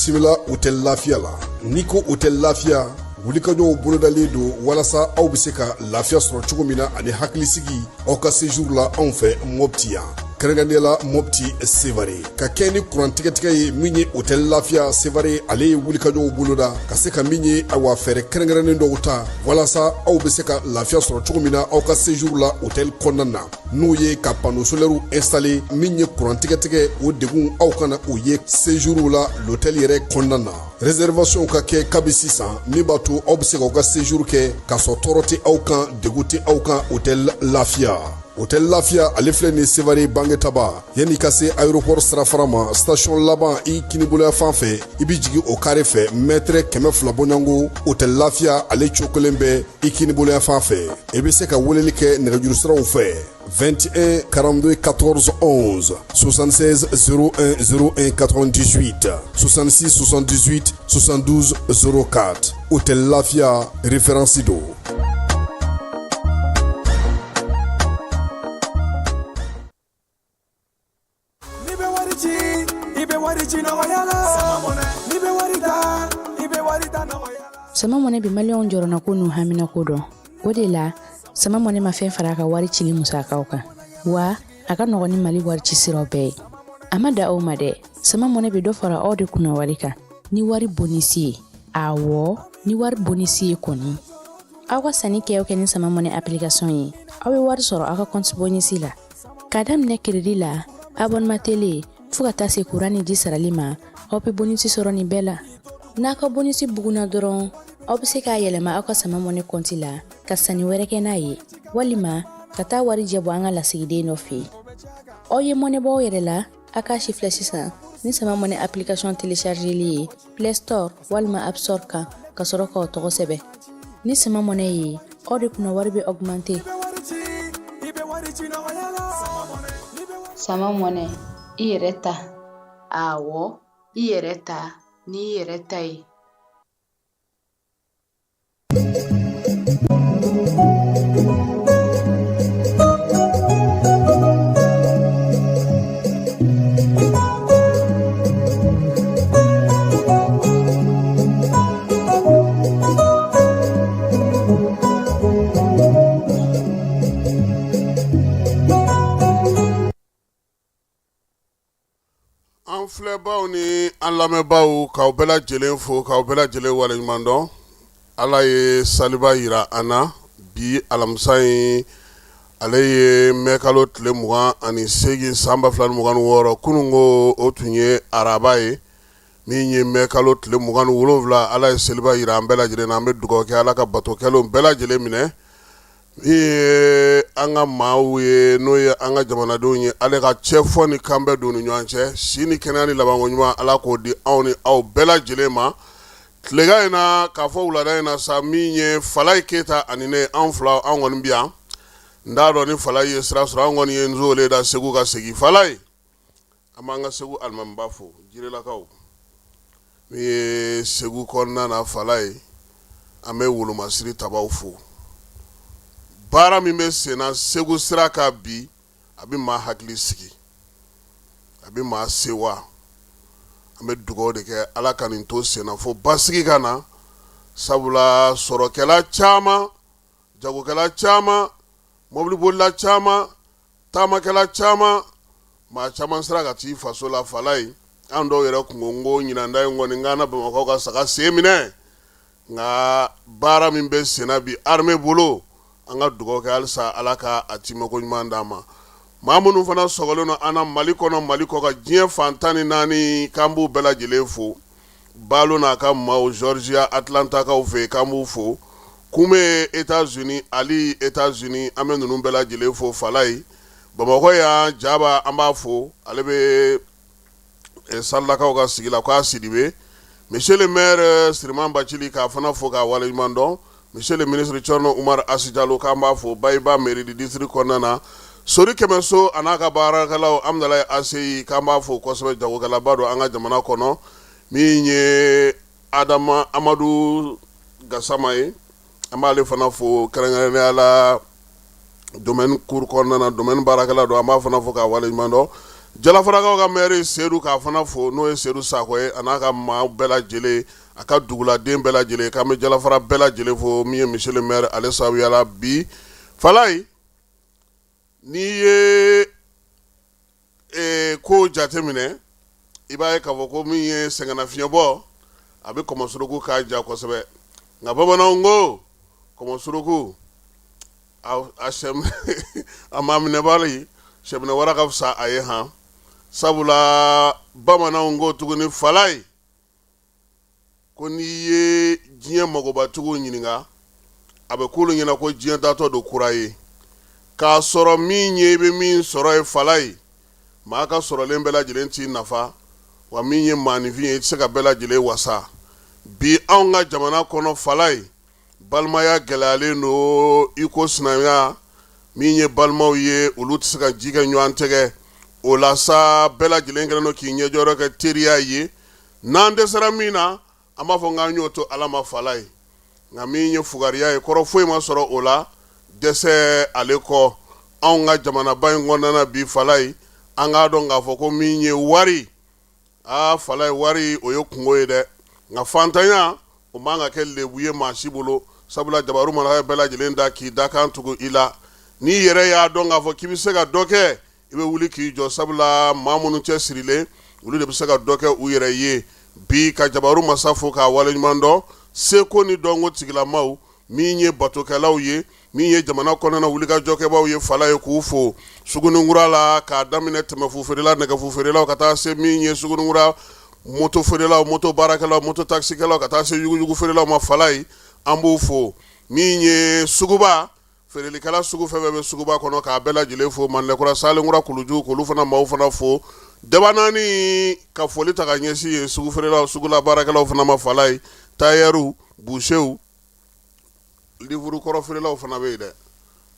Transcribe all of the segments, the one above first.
bisimila hôtel Lafiya la. N'i ko hôtel Lafiya, wulikajɔw bolodalen don walasa aw bɛ se ka lafiya sɔrɔ cogo min na ani hakilisigi aw ka séjour la anw fɛ Mopti yan, kɛrɛnkɛrɛnnenya la Mopti Sevare. Ka kɛ ni kuran tigɛtigɛ ye, min ye hôtel Lafiya Sevare, ale ye wulikajɔw boloda ka se ka min ye, awa, fɛɛrɛ kɛrɛnkɛrɛnnen dɔw ta walasa aw bɛ se ka lafiya sɔrɔ cogo min na aw ka séjour la hôtel kɔnɔna na, n'o ye ka panneau solaire installer. Min ye kuran tigɛtigɛ, o degun aw kana o ye séjour la l'hôtel yɛrɛ kɔnɔna na. Réservation ka kɛ kabi sisan, min b'a to aw bɛ se k'aw ka séjour kɛ k'a sɔrɔ tɔɔrɔ tɛ aw kan, degun tɛ aw kan. Hôtel Lafiya, hôtel Lafiya, ale filɛ nin Sevare Bangetaba, yanni ka se aéroport sirafara ma, station laban, i kiniboloya fan fɛ, i bɛ jigin o carré fɛ, mètre 200 bɔɲɔgɔnko, hôtel Lafiya ale cokolen bɛ i kiniboloya fan fɛ. I bɛ se ka weleli kɛ nɛgɛjuru siraw fɛ: 21 42 14 11, 76 01 01 98, 66 78 72 04. Hôtel Lafia, référence don. N'i bɛ wari ci, i bɛ wari ci nɔgɔya la. N'i bɛ wari ta, i bɛ wari ta nɔgɔya la. Sama Money bɛ maliyɛnw jɔrɔnako n'u haminako dɔn. O de la, Sama Money ma fɛn fara a ka wari cili musakaw kan, wa a ka nɔgɔn ni Mali wari ci siraw bɛɛ ye. A ma da aw ma dɛ, Sama Money bɛ dɔ fara aw de kunna wari kan ni wari bonisi ye. Awɔ, ni wari bonisi ye kɔni. Aw ka sanni kɛ o kɛ ni Sama Money application ye, aw bɛ wari sɔrɔ aw ka compte bonisi la. K'a daminɛ crédit la, abonnement télé, fo ka taa se kuran ni ji sarali ma, aw bɛ bonisi sɔrɔ nin bɛɛ la. N'a ka bonisi bugunna dɔrɔn, aw bɛ se k'a yɛlɛma aw ka Sama Money compte la ka sanni wɛrɛ kɛ n'a ye, walima ka taa wari jɛ bɔ an ka lasigiden dɔ fɛ yen. Aw ye mɔnɛ bɔ aw yɛrɛ la, a k'a si filɛ sisan ni Sama Money application téléchargeli ye Play Store walima App Store kan, ka sɔrɔ k'aw tɔgɔ sɛbɛn. Ni Sama Money ye, aw de kunna wari bɛ augmenter. Sama Money, i yɛrɛ ta. Awɔ, i yɛrɛ ta n'i yɛrɛ ta ye. An filɛbaw ni an lamɛnbaaw, k'aw bɛɛ lajɛlen fo, k'aw bɛɛ lajɛlen waleɲuman dɔn. Ala ye saliba yira an na bi alamisa in, ale ye mɛkalo tile 28 san 2026. Kunun ko o tun ye araba ye, min ye mɛkalo tile 27. Ala ye seliba yira an bɛɛ lajɛlen na. An bɛ dugawu kɛ, Ala ka bato kɛlenw bɛɛ lajɛlen minɛ. Min ye an ka maaw ye, n'o ye an ka jamanadenw ye, ale ka cɛfɔ ni kanbɛn don ni ɲɔgɔn cɛ, si ni kɛnɛya ni labanko ɲuman, Ala k'o di anw ni aw bɛɛ lajɛlen ma. Tilegan in na, k'a fɔ wulada in na sa, min ye Falayi Keyita ani ne, anw fila, an kɔni bi yan. N t'a dɔn ni Falayi ye sira sɔrɔ. An kɔni ye nzo da Segu ka segin. Falayi, an b'an ka Segu alimamiba fo, Jirelakaw. Min ye Segu kɔnɔna na, Falayi, an bɛ wolomasiri tabaw fo. Baara min bɛ senna Segu sira kan bi, a bɛ maa hakili sigi, a bɛ maa sewa. An bɛ dugawu de kɛ, Ala ka nin to senna fo basigi ka na, sabula sɔrɔkɛla caman, jagokɛla caman, mɔbilibolila caman, taamakɛla caman, maa caman sera ka t'i faso la. Falayi, an dɔw yɛrɛ kun ko n ko ɲinan ta in kɔni, n k'an na Bamakɔ ka saga sen minɛ. Nka baara min bɛ senna bi armée bolo, an ka dugawu kɛ halisa, Ala ka a timɛko ɲuman d'an ma. Maa minnu fana sɔgɔlen don an na Mali kɔnɔ, Mali kɔkan, diɲɛ fan 14, k'an b'u bɛɛ lajɛlen fo. Balo n'a ka maaw Georgia Atlantakaw fɛ, k'an b'u fo. Kume États-Unis, Ali États-Unis, an bɛ ninnu bɛɛ lajɛlen fo. Falayi, Bamakɔ yan, Jaba, an b'a fo, ale bɛ Salakaw ka sigi la, k'a Sidibe. Monsieur le maire Siriman Bacili, k'a fana fo k'a waleɲuman dɔn. Monsieur le ministre Thierno Oumar Asi Jalo, k'an b'a fo Bayiba mairie du district kɔnɔna na. Sori Kɛmɛso a n'a ka baarakɛlaw, Amudalayi ACI, k'an b'a fo kosɛbɛ, jagokɛlaba don an ka jamana kɔnɔ. Min ye Adama Amadu Gasama ye, an b'ale fana fo kɛrɛnkɛrɛnnenya la domaine cour kɔnɔna na, domaine baarakɛla don, an b'a fana fo k'a waleɲuman dɔn. Jalafarakaw ka mɛri Sedu k'a fana fo, n'o ye Sedu Sakɔ ye, a n'a ka maa bɛɛ lajɛlen, a ka duguladen bɛɛ lajɛlen, k'an bɛ Jalafara bɛɛ lajɛlen fo, min ye monsieur le maire ale sababuya la bi. Falayi, n'i ye ko jateminɛ, i b'a ye k'a fɔ ko min ye sɛgɛnnafiɲɛbɔ, a bɛ kɔmɔsuruku k'a ja kosɛbɛ. Nka bamananw ko kɔmɔsuruku a maa minɛbali, sɛminɛ wara ka fisa a ye han. Sabula bamananw ko tuguni, Falayi, ko n'i ye diɲɛ magobatigiw ɲininka, a bɛ k'olu ɲɛna ko diɲɛ taatɔ don kura ye, k'a sɔrɔ min ye i bɛ min sɔrɔ ye, Falayi, maa ka sɔrɔlen bɛɛ lajɛlen t'i nafa, wa min ye maaninfin ye, i tɛ se ka bɛɛ lajɛlen wasa. Bi anw ka jamana kɔnɔ, Falayi, balimaya gɛlɛyalen don i ko sinanya. Min ye balimaw ye, olu tɛ se ka ji kɛ ɲɔgɔn tɛgɛ. O la sa, bɛɛ lajɛlen kɛlen don k'i ɲɛjɔyɔrɔ kɛ teriya ye. N'an dɛsɛra min na, an b'a fɔ k'an y'o to Ala ma, Falayi. Nka min ye fugariya ye, kɔrɔ foyi ma sɔrɔ o la dɛsɛ ale kɔ anw ka jamanaba in kɔnɔna na bi. Falayi, an k'a dɔn k'a fɔ ko min ye wari, aa Falayi, wari o ye kungo ye dɛ. Nka fantanya o man ka kɛ lebu ye maa si bolo, sabula jabaru mana bɛɛ lajɛlen da k'i dakan tugu i la, n'i yɛrɛ y'a dɔn k'a fɔ k'i bɛ se ka dɔ kɛ, i bɛ wuli k'i jɔ, sabula maa minnu cɛ sirilen, olu de bɛ se ka dɔ kɛ u yɛrɛ ye. Bi ka jabaru masa fo k'a waleɲuman dɔn, seko ni dɔnko tigilamaw, min ye batokɛlaw ye, min ye jamana kɔnɔna wulikajɔkɛbaw ye, Falayi, k'u fo Suguninkura la, k'a daminɛ tɛmɛfu feerela, nɛgɛfu feerelaw, ka taa se min ye Suguninkura moto feerelaw, moto baarakɛlaw, moto takisikɛlaw, ka taa se yuguyugu feerelaw ma, Falayi, an b'u fo. Min ye suguba feerelikɛla sugu fɛn fɛn bɛ suguba kɔnɔ, k'a bɛɛ lajɛlen fo. Mandekura, Salenkura, Kuluju, k'olu fana maaw fana fo. Dabanaani ka foli ta ka ɲɛsin ye sugu feerelaw, sugula baarakɛlaw fana ma, Falayi, tayɛriw, busew, livre kɔrɔ feerelaw fana bɛ yen dɛ,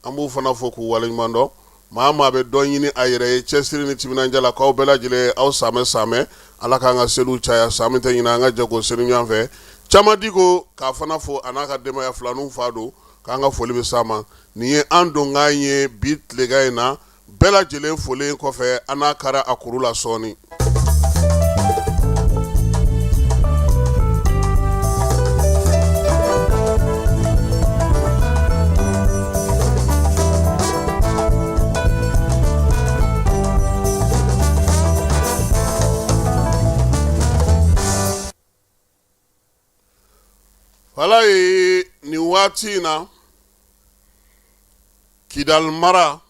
an b'u fana fo k'u waleɲuman dɔn. Maa maa bɛ dɔ ɲini a yɛrɛ ye cɛsiri ni timinandiya la, k'aw bɛɛ lajɛlen aw sanbɛ sanbɛ. Ala k'an ka seliw caya, san min tɛ ɲinɛ, an ka jɛ k'o seli ɲɔgɔn fɛ. Caman Diko k'a fana fo, a n'a ka denbaya, filaninw fa don, k'an ka foli bɛ s'a ma. Nin ye an donkan ye bi tilegan in na. Bɛɛ lajɛlen folen kɔfɛ, an n'a kari a kuru la sɔɔni. Falayi, nin waati in na, Kidali mara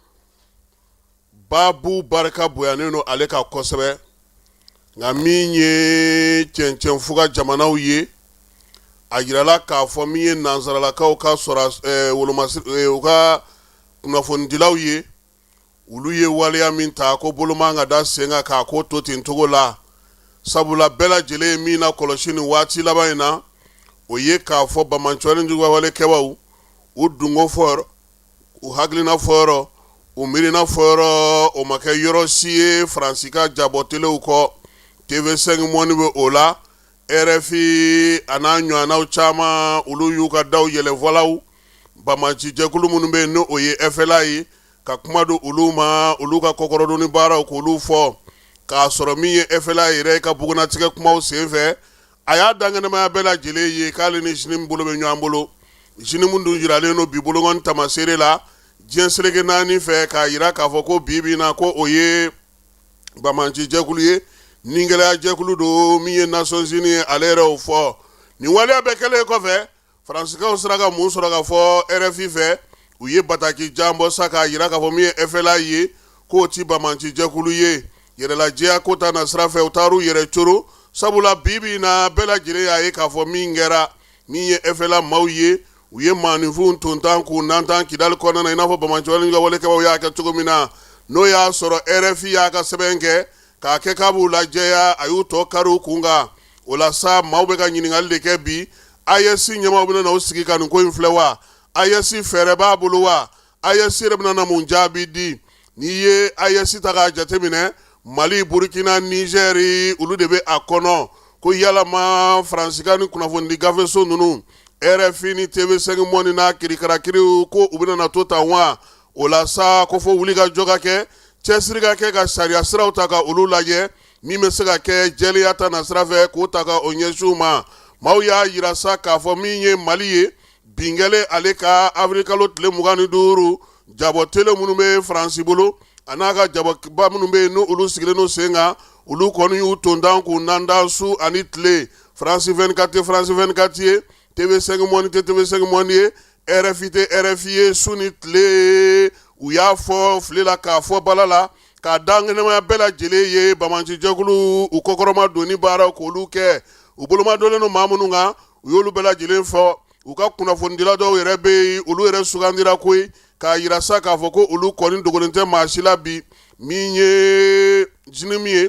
baabu barika bonyanen don ale kan kosɛbɛ. Nka min ye cɛncɛnfuga jamanaw ye, a jirala k'a fɔ min ye nansaralakaw ka sɔrɔ woloma u ka kunnafonidilaw ye, olu ye waleya min ta ko bolo man ka da sen kan k'a ko to ten cogo la, sabula bɛɛ lajɛlen ye min na kɔlɔsi nin waati laban in na, o ye k'a fɔ banbaanci ni jugubawalekɛbaw, u dungo fɔ, u hakilina fɔyɔrɔ, u miirina fɔyɔrɔ, o ma kɛ yɔrɔ si ye Faransi ka jabɔ telew kɔ. TV5 Monde bɛ o la, RFI a n'a ɲɔgɔnnaw caman, olu y'u ka daw yɛlɛ fɔlaw. Banbaanci jɛkulu minnu bɛ yen, n'o o ye FLA ye, ka kuma don olu ma, olu ka kɔkɔrɔdonni baaraw k'olu fɔ, k'a sɔrɔ min ye FLA yɛrɛ ka bugunnatigɛ kumaw senfɛ, a y'a dankɛnɛmaya bɛɛ lajɛlen ye k'ale ni JNIM bolo bɛ ɲɔgɔn bolo. JNIM dun jiralen don bi bolonkɔni tamaseere la diɲɛ seleke naani fɛ, k'a jira k'a fɔ ko bi bi in na, ko o ye banbaanci jɛkulu ye, ni gɛlɛya jɛkulu don. Min ye Nations Unies ye, ale yɛrɛ y'o fɔ. Nin waleya bɛɛ kɛlen kɔfɛ, Faransikaw sera ka mun sɔrɔ ka fɔ RFI fɛ? U ye bataki jan bɔ sa k'a jira k'a fɔ min ye FLA ye, k'o ti banbaanci jɛkulu ye. Yɛrɛlajɛya ko ta na sira fɛ, u taar'u yɛrɛ coro, sabula bi bi in na, bɛɛ lajɛlen y'a ye k'a fɔ min kɛra, min ye FLA maaw ye, u ye maaninfinw tontan k'u nantan Kidali kɔnɔna na, i n'a fɔ banbaanci walekɛbaw y'a kɛ cogo min na. N'o y'a sɔrɔ RFI y'a ka sɛbɛn kɛ k'a kɛ k'a b'u lajɛya, a y'u tɔ kari u kun kan. O la sa, maaw bɛ ka ɲininkali de kɛ bi: AES ɲɛmaaw bɛna na u sigi ka nin ko in filɛ wa? AES fɛɛrɛ b'a bolo wa? AES yɛrɛ bɛna na mun jaabi di? N'i ye AES ta k'a jateminɛ, Mali, Burukina, Nizɛri, olu de bɛ a kɔnɔ. Ko yalama Faransika ni kunnafonidi gafeso ninnu, RFI ni TV5 Monde n'a kirikarakiriw, ko u bɛna na to tan wa? O la sa, ko fo wuli ka jɔ ka kɛ. Cɛsiri ka kɛ ka sariya siraw ta ka olu lajɛ min bɛ se ka kɛ jɛlenya ta nasira fɛ k'o ta ka o ɲɛsin u ma. Maaw y'a yira sa k'a fɔ min ye Mali ye, bin kɛlen ale kan avril kalo tile 25, jabɔ tele minnu bɛ Faransi bolo a n'a ka jabɔba minnu bɛ yen ni olu sigilen don sen kan, olu kɔni y'u tontan k'u nandan su ani tile. France 24 France 24 ye, TV5 Monde tɛ TV5 Monde ye, RFI tɛ RFI ye, su ni tile u y'a fɔ fili la k'a fɔ bala la k'a da ɲɛnamaya bɛɛ lajɛlen ye. Banbaanci jɛkulu u kɔkɔrɔma donni baaraw k'olu kɛ, u bolomadɔnnen don maa minnu kan, u y'olu bɛɛ lajɛlen fɔ. U ka kunnafonidila dɔw yɛrɛ bɛ yen, olu yɛrɛ sugandira koyi k'a yira sa k'a fɔ ko olu kɔni dogolen tɛ maa si la bi. Min ye JNIM ye,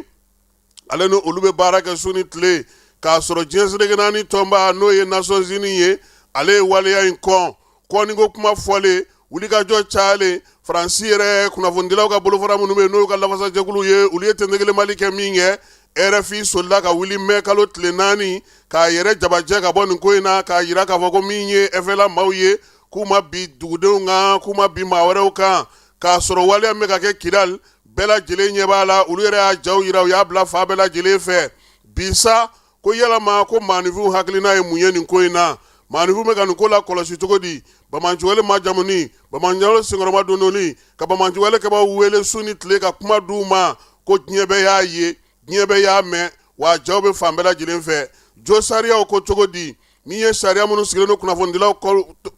ale ni olu bɛ baara kɛ su ni tile k'a sɔrɔ diɲɛ seleke naani tɔnba, n'o ye Nations Unies ye, ale ye waleya in kɔn. Kɔniko kuma fɔlen, wulikajɔ cayalen, Faransi yɛrɛ kunnafonidilaw ka bolofara minnu bɛ yen, n'o ka lafasajɛkulu ye, olu ye tentekelenmali kɛ min kɛ, RFI solila ka wuli mɛ kalo tile 4 k'a yɛrɛ jabajɛ ka bɔ nin ko in na, k'a yira k'a fɔ ko min ye FLA maaw ye, k'u ma bin dugudenw kan, k'u ma bin maa wɛrɛw kan, k'a sɔrɔ waleya min bɛ ka kɛ Kidali, bɛɛ lajɛlen ɲɛ b'a la. Olu yɛrɛ y'a jaw yira, u y'a bila fan bɛɛ lajɛlen fɛ bi sa ko yalama ko maaninfinw hakilina ye mun ye nin ko in na? Maaninfinw bɛ ka nin ko la kɔlɔsi cogo di? Banbaanciwale majamuni, banbaanciwale senkɔrɔma dondonni, ka banbaanciwale kɛbaaw wele su ni tile ka kuma d'u ma ko diɲɛ bɛɛ y'a ye, diɲɛ bɛɛ y'a mɛn, wa jaw bɛ fan bɛɛ lajɛlen fɛ. Jo sariyaw ko cogo di? Min ye sariya minnu sigilen don kunnafonidilaw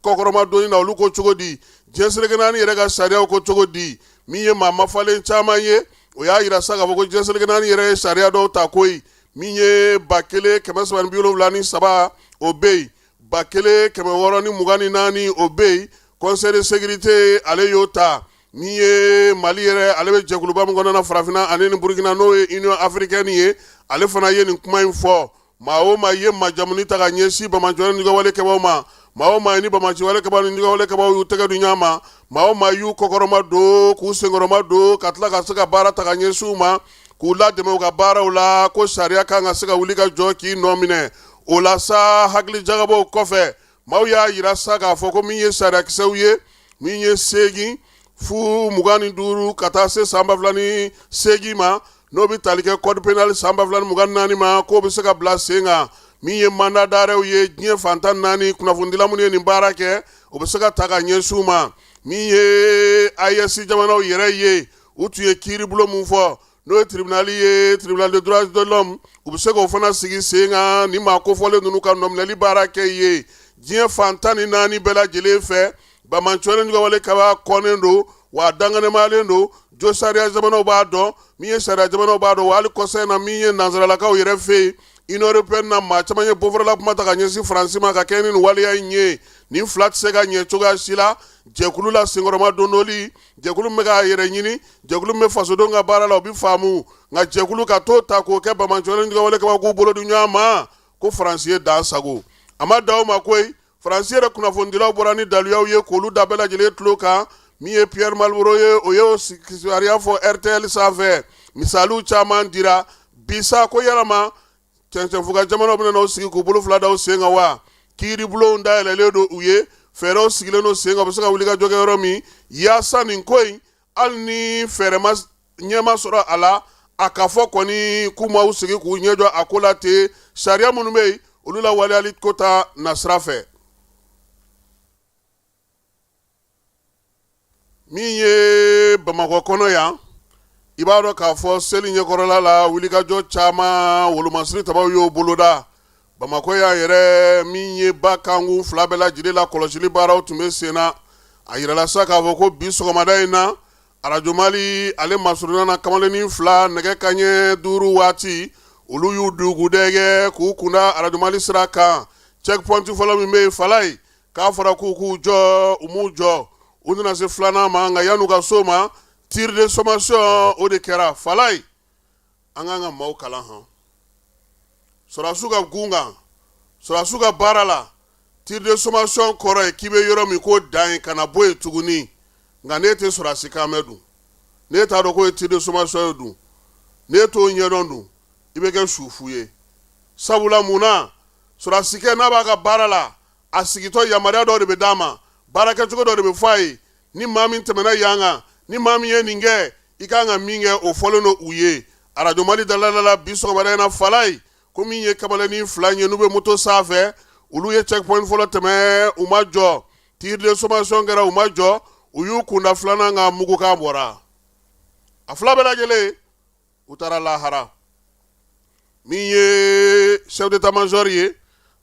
kɔkɔrɔma donni na, olu ko cogo di? Diɲɛ seleke naani yɛrɛ ka sariyaw ko cogo di? Min ye maa mafalen caman ye, o y'a yira sa k'a fɔ ko diɲɛ seleke naani yɛrɛ ye sariya dɔw ta koyi. Min ye 1373, o bɛ yen, 1624, o bɛ yen. Conseil de sécurité, ale y'o ta. Min ye Mali yɛrɛ, ale bɛ jɛkuluba min kɔnɔna na farafinna ani ni Burukina, n'o ye Union africaine ye, ale fana ye nin kuma in fɔ. Maa o maa ye majamuni ta ka ɲɛsin banbaanciwale ni wale kɛbaaw ma, maa o maa ni banbaanciwale kɛbaaw ni wale kɛbaaw y'u tɛgɛ di ɲɔgɔn ma, maa o maa y'u kɔkɔrɔma don, k'u senkɔrɔma don, ka tila ka se ka baara ta ka ɲɛsin u ma, k'u ladɛmɛ u ka baaraw la, ko sariya kan ka se ka wuli ka jɔ k'i nɔ minɛ o la sa. Hakili jagabɔw kɔfɛ, maaw y'a yira sa k'a fɔ ko min ye sariyakisɛw ye, min ye 8 025 ka taa se san 2008 ma, n'o bɛ tali kɛ code pénal san 2024 ma, k'o bɛ se ka bila sen kan. Min ye mandat d'arrêt ye, diɲɛ fan 14, kunnafonidila minnu ye nin baara kɛ, o bɛ se ka ta ka ɲɛsin u ma. Min ye AES jamanaw yɛrɛ ye, u tun ye kiiribulon mun fɔ, n'o ye tribunal ye, tribunal de droits de l'homme, u bɛ se k'o fana sigi sen kan ni maa kofɔlen ninnu ka nɔminɛli baara kɛ ye. Diɲɛ fan 14 bɛɛ lajɛlen fɛ, banbaanciwale ni wale kaba kɔnnen don, wa a danganɛmalen don. Jo sariya jamanaw b'a dɔn, min ye sariya jamanaw b'a dɔn, wa hali kɔsa in na, min ye nansaralakaw yɛrɛ fɛ yen, Union européenne na, maa caman ye bofɔrɔla kuma ta ka ɲɛsin Faransi ma ka kɛ ni nin waleya in ye. Nin fila tɛ se ka ɲɛ cogoya si la jɛkulu la senkɔrɔma dondoli. Jɛkulu min bɛ k'a yɛrɛ ɲini, jɛkulu min bɛ fasodenw ka baara la, o bɛ faamu, nka jɛkulu ka t'o ta k'o kɛ banbaanciwale ni wale kɛbaaw k'u bolo di ɲɔgɔn ma, ko Faransi ye dan sago. A ma dan o ma koyi, Faransi yɛrɛ kunnafonidilaw bɔra ni daluyaw ye k'olu da bɛɛ lajɛlen tulo kan. Min ye Pierre Malboreau ye, o y'o kibaruya fɔ RTL sanfɛ. Misaliw caman dira bi sa ko yalama cɛncɛnfuga jamanaw bɛna n'u sigi k'u bolo fila da u sen kan wa? Kiiribulonw dayɛlɛlen don u ye, fɛɛrɛw sigilen don sen kan, u bɛ se ka wuli ka jɔ kɛ yɔrɔ min yaasa nin ko in, hali ni fɛɛrɛ ma ɲɛ ma sɔrɔ a la, a ka fɔ kɔni k'u ma u sigi k'u ɲɛ jɔ a ko la ten, sariya minnu bɛ yen, olu lawaleyali ko ta nasira fɛ. Min ye Bamakɔ kɔnɔ yan, i b'a dɔn k'a fɔ seli ɲɛkɔrɔla la, wulikajɔ caman, wolomasiri tabaw y'o boloda Bamakɔ yan yɛrɛ. Min ye ba kankun fila bɛɛ lajɛlen la, kɔlɔsili baaraw tun bɛ sen na. A yirala sa k'a fɔ ko bi sɔgɔmada in na, Arajo Mali ale masurunna na, kamalennin fila, nɛgɛ kanɲɛ 5 waati, olu y'u dugudɛgɛ k'u kunda Arajo Mali sira kan. Checkpoint fɔlɔ min bɛ yen, Falaye, k'a fɔra k'u k'u jɔ, u m'u jɔ. U nana se filanan ma, nka yan'u ka s'o ma, tir de sommation, o de kɛra. Falaye, an k'an ka maaw kalan han sɔrɔdasiw ka gun kan, sɔrɔdasiw ka baara la. Tir de sommation kɔrɔ ye k'i bɛ yɔrɔ min k'o dan ye, kana bɔ yen tuguni. Nka n'e tɛ sɔrɔdasi kan mɛn dun, n'e t'a dɔn k'o ye tir de sommation ye dun, n'e t'o ɲɛdɔn dun, i bɛ kɛ sufu ye. Sabula mun na? Sɔrɔdasikɛ n'a b'a ka baara la, a sigitɔ, yamaruya dɔw de bɛ d'a ma, baarakɛcogo dɔ de bɛ fɔ a ye. Ni maa min tɛmɛna yan kan, ni maa min ye nin kɛ, I kan ka min kɛ, o fɔlen don u ye. Arajo Mali dalala la bi sɔgɔmada in na, Falayi, ko min ye kamalennin fila ye, n'u bɛ moto sanfɛ, olu ye checkpoint fɔlɔ tɛmɛ, u ma jɔ. Tir de sommation kɛra, u ma jɔ. U y'u kunda filanan kan, mugukan bɔra. A fila bɛɛ lajɛlen, u taara lahara. Min ye chef d'état major ye,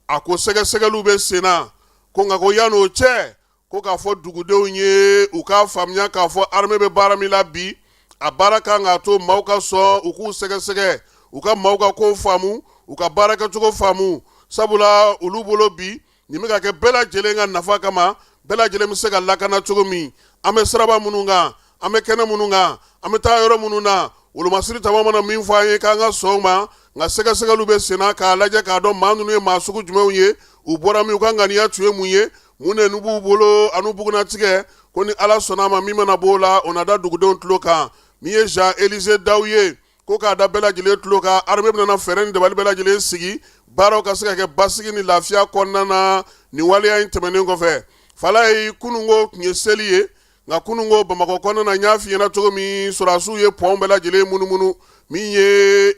a ko sɛgɛsɛgɛliw bɛ sen na, ko nka ko yan'o cɛ, ko k'a fɔ dugudenw ye, u k'a faamuya k'a fɔ armée bɛ baara min la bi, a baara kan k'a to maaw ka sɔn u k'u sɛgɛsɛgɛ, u ka maaw ka ko faamu, u ka baara kɛcogo faamu, sabula olu bolo bi, nin bɛ ka kɛ bɛɛ lajɛlen ka nafa kama, bɛɛ lajɛlen bɛ se ka lakana cogo min. An bɛ siraba minnu kan, an bɛ kɛnɛ minnu kan, an bɛ taa yɔrɔ minnu na, wolomasiri tama mana min fɔ an ye, k'an ka sɔn o ma. Nka sɛgɛsɛgɛliw bɛ senna k'a lajɛ k'a dɔn maa ninnu ye maa sugu jumɛnw ye, u bɔra min, u ka ŋaniya tun ye mun ye, mun de n'u b'u bolo an'u bugunnatigɛ. Ko ni Ala sɔnna a ma, min mana b'o la, o na da dugudenw tulo kan. Min ye Jean Élisée Daw ye, ko k'a da bɛɛ lajɛlen tulo kan, armée bɛna fɛɛrɛ ni dabali bɛɛ lajɛlen sigi, baaraw ka se ka kɛ basigi ni lafiya kɔnɔna na. Nin waleya in tɛmɛnen kɔfɛ, Falayi, kununko tun ye seli ye. Nka kununko Bamakɔ kɔnɔna na, n y'a f'i ɲɛna cogo min, sɔrɔdasiw ye pɔn bɛɛ lajɛlen munumunu. Min ye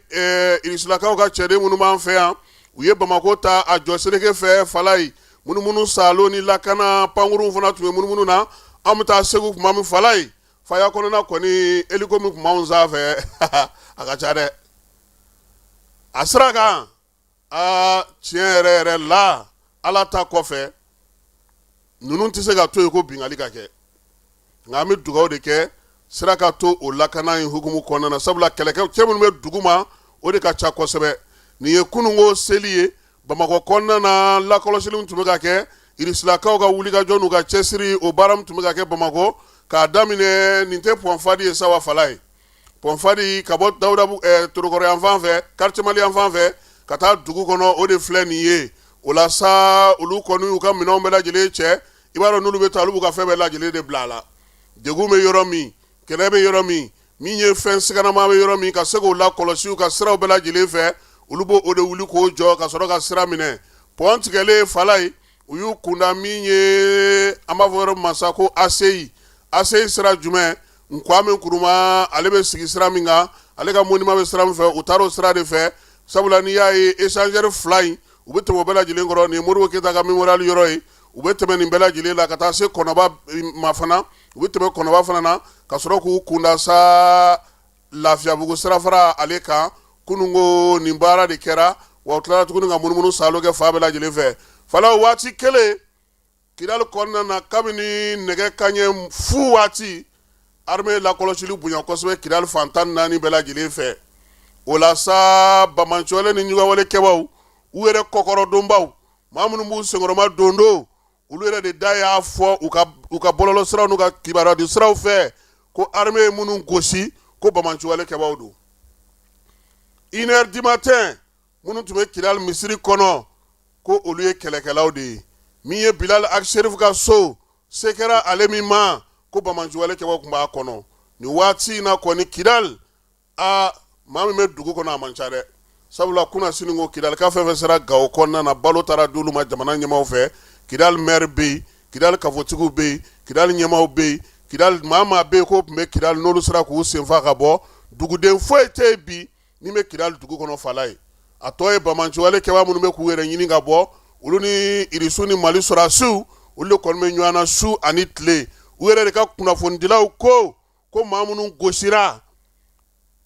irisilakaw ka cɛden minnu b'an fɛ yan, u ye Bamakɔ ta a jɔ seleke fɛ. Falayi, munumunu saalo ni lakana pankurunw fana tun bɛ munumunu na. An bɛ taa Segu tuma min, Falayi, faya kɔnɔna kɔni, hélico min tun b'anw sanfɛ, a ka ca dɛ a sira kan. Aa, tiɲɛ yɛrɛ yɛrɛ la, Ala ta kɔfɛ, ninnu tɛ se ka to yen ko binkanni ka kɛ. Nka an bɛ dugawu de kɛ sira ka to o lakana in hukumu kɔnɔna na, sabula kɛlɛkɛ cɛ minnu bɛ dugu ma, o de ka ca kosɛbɛ. Nin ye kununko seli ye Bamakɔ kɔnɔna na. Lakɔlɔsili tun bɛ ka kɛ, irisilakaw ka wulikajɔ n'u ka cɛsiri, o baara min tun bɛ ka kɛ Bamakɔ k'a daminɛ, nin tɛ pont Fadi ye sa wa, Falayi? Pont Fadi ka bɔ Dawudabu Torokɔrɔ yan fan fɛ, quartier Mali yan fan fɛ, ka taa dugu kɔnɔ, o de filɛ nin ye. O la sa, olu kɔni y'u ka minɛnw bɛɛ lajɛlen cɛ. I b'a dɔn, n'olu bɛ taa, olu b'u ka fɛn bɛɛ lajɛlen de bila a la. Degun bɛ yɔrɔ min, kɛlɛ bɛ yɔrɔ min, min ye fɛn siganama bɛ yɔrɔ min, ka se k'o lakɔlɔsi u ka siraw bɛɛ lajɛlen fɛ, olu b'o o de wuli k'o jɔ ka sɔrɔ ka sira minɛ. Pɔn tigɛlen, Falayi, u y'u kunda min ye, an b'a fɔ yɔrɔ min ma sa ko ACI. ACI sira jumɛn? Kwame Nkrumah, ale bɛ sigi sira min kan, ale ka monument bɛ sira min fɛ, u taara o sira de fɛ, sabula n'i y'a ye, échangeur fila in, u bɛ tɛmɛ o bɛɛ lajɛlen kɔrɔ. Nin ye Modibo Keyita ka mémorial yɔrɔ ye. U bɛ tɛmɛ nin bɛɛ lajɛlen la ka taa se Kɔnɔba ma fana. U bɛ tɛmɛ Kɔnɔba fana na ka sɔrɔ k'u kunda sa Lafiyabugu sirafara ale kan. Kununko nin baara de kɛra wa, u tilara tuguni ka munumunu saalo kɛ fan bɛɛ lajɛlen fɛ. Fala, waati kelen Kidali kɔnɔna na, kabini nɛgɛ kanɲɛ fu waati, armée lakɔlɔsili bonya kosɛbɛ Kidali fan 14 bɛɛ lajɛlen fɛ. O la sa, banbaanciwale ni ɲugawale kɛbaw, u yɛrɛ kɔkɔrɔdonbaw, maa minnu b'u senkɔrɔma dondo, olu yɛrɛ de da y'a fɔ u ka bɔlɔlɔ siraw n'u ka kibaruya di siraw fɛ ko armée ye minnu gosi, ko banbaanciwale kɛbaw don. 1h du matin, minnu tun bɛ Kidali misiri kɔnɔ, ko olu ye kɛlɛkɛlaw de ye. Min ye Bilal Ag Acherif ka so, se kɛra ale min ma, ko banbaanciwale kɛbaw tun b'a kɔnɔ. Nin waati in na kɔni, Kidali, aa, maa min bɛ dugu kɔnɔ, a man ca dɛ, sabula kunasini ko Kidali ka fɛn fɛn sera Gawo kɔnɔna na, balo taara d'olu ma jamana ɲɛmaaw fɛ. Kidali maire bɛ yen, Kidali kafotigiw bɛ yen, Kidali ɲɛmaaw bɛ yen, Kidali maa maa bɛ yen k'o tun bɛ Kidali, n'olu sera k'u senfa ka bɔ. Duguden foyi tɛ yen bi min bɛ Kidali dugu kɔnɔ, Fala ye. A tɔ ye banbaanciwale kɛbaa minnu bɛ k'u yɛrɛ ɲini ka bɔ, olu ni Irisiw ni Mali sɔrɔdasiw, olu de kɔni bɛ ɲɔgɔn na su ani tile. U yɛrɛ de ka kunnafonidilaw ko maa minnu gosira,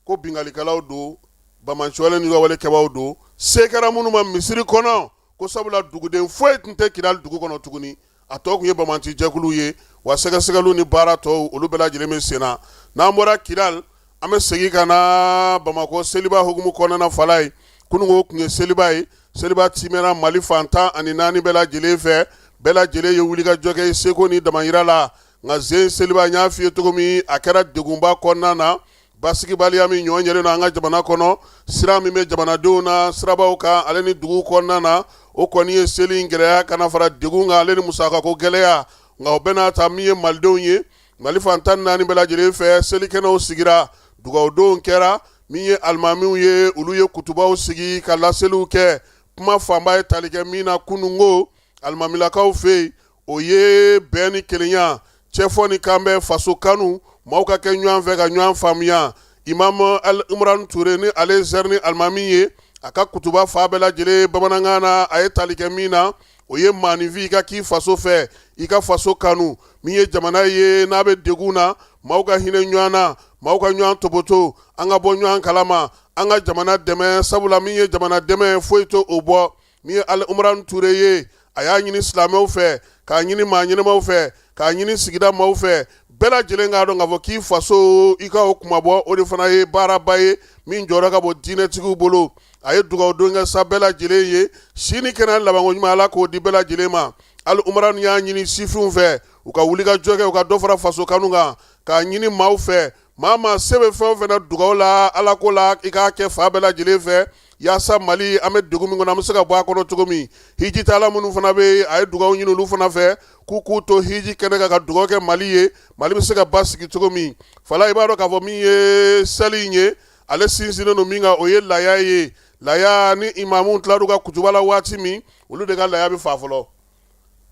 ko binkannikɛlaw don, banbaanciwale ni wale kɛbaaw don, se kɛra minnu ma misiri kɔnɔ, ko sabula duguden foyi tun tɛ Kidali dugu kɔnɔ tuguni. A tɔ tun ye banbaanci jɛkulu ye wa. Sɛgɛsɛgɛliw ni baara tɔw, olu bɛɛ lajɛlen bɛ sen na. N'an bɔra Kidali, an bɛ segin ka na Bamakɔ seliba hukumu kɔnɔna na. Fala ye, kununko tun ye seliba ye. Seliba timɛna Mali fan 14 bɛɛ lajɛlen fɛ. Bɛɛ lajɛlen ye wulikajɔ kɛ seko ni damayira la. Nka zen seliba, n y'a f'i ye cogo min, a kɛra degunba kɔnɔna na. Basigibaliya min ɲɔ ɲɛlen don an ka jamana kɔnɔ, sira min bɛ jamanadenw na sirabaw kan ale ni dugu kɔnɔna na, o kɔni ye seli in gɛlɛya ka na fara degun kan, ale ni musakako gɛlɛya. Nka o bɛɛ n'a ta, min ye malidenw ye Mali fan 14 bɛɛ lajɛlen fɛ, selikɛnɛw sigira, dugawudonw kɛra. Min ye alimamiw ye, olu ye kutubaw sigi ka laseliw kɛ. Kuma fanba ye tali kɛ min na kununko alimamilakaw fɛ yen, o ye bɛn ni kelenya, cɛfɔ ni kanbɛn, faso kanu. Maaw ka kɛ ɲɔgɔn fɛ ka ɲɔgɔn faamuya. Imam Al Imran Ture, ni ale ye Zɛrini alimami ye, a ka kutuba fa bɛɛ lajɛlen bamanankan na, a ye tali kɛ min na, o ye maaninfin i ka k'i faso fɛ, i ka faso kanu. Min ye jamana ye n'a bɛ degun na, maaw ka hinɛ ɲɔgɔn na, maaw ka ɲɔgɔn topoto, an ka bɔ ɲɔgɔn kalama, an ka jamana dɛmɛ, sabula min ye jamana dɛmɛ, foyi tɛ o bɔ. Min ye Al Imran Ture ye, a y'a ɲini silamɛw fɛ, k'a ɲini maa ɲɛnamaw fɛ, k'a ɲini sigida maaw fɛ, bɛɛ lajɛlen k'a dɔn k'a fɔ k'i faso, i ka o kunmabɔ, o de fana ye baaraba ye min jɔyɔrɔ ka bon diinɛtigiw bolo. A ye dugawudon kɛ sa bɛɛ lajɛlen ye, si ni kɛnɛya labanko ɲuman, Ala k'o di bɛɛ lajɛlen ma. Al Imran y'a ɲini sifinw fɛ, u ka wuli ka jɔ kɛ, u ka dɔ fara faso kanu kan, k'a ɲini maaw fɛ, maa maa se bɛ fɛn o fɛn na dugaw la, Ala ko la, i k'a kɛ fa bɛɛ lajɛlen fɛ, yaasa Mali, an bɛ degun min kɔnɔ, an bɛ se ka bɔ a kɔnɔ cogo min. Hijitala minnu fana bɛ, a ye dugaw ɲini olu fana fɛ, k'u k'u to hiji kɛnɛ kan ka dugaw kɛ Mali ye, Mali bɛ se ka basigi cogo min. Fala, i b'a dɔn k'a fɔ min ye seli in ye, ale sinsinnen don min kan, o ye laya ye. Laya ni imamu tilar'u ka kutuba la waati min, olu de ka laya bɛ fa fɔlɔ.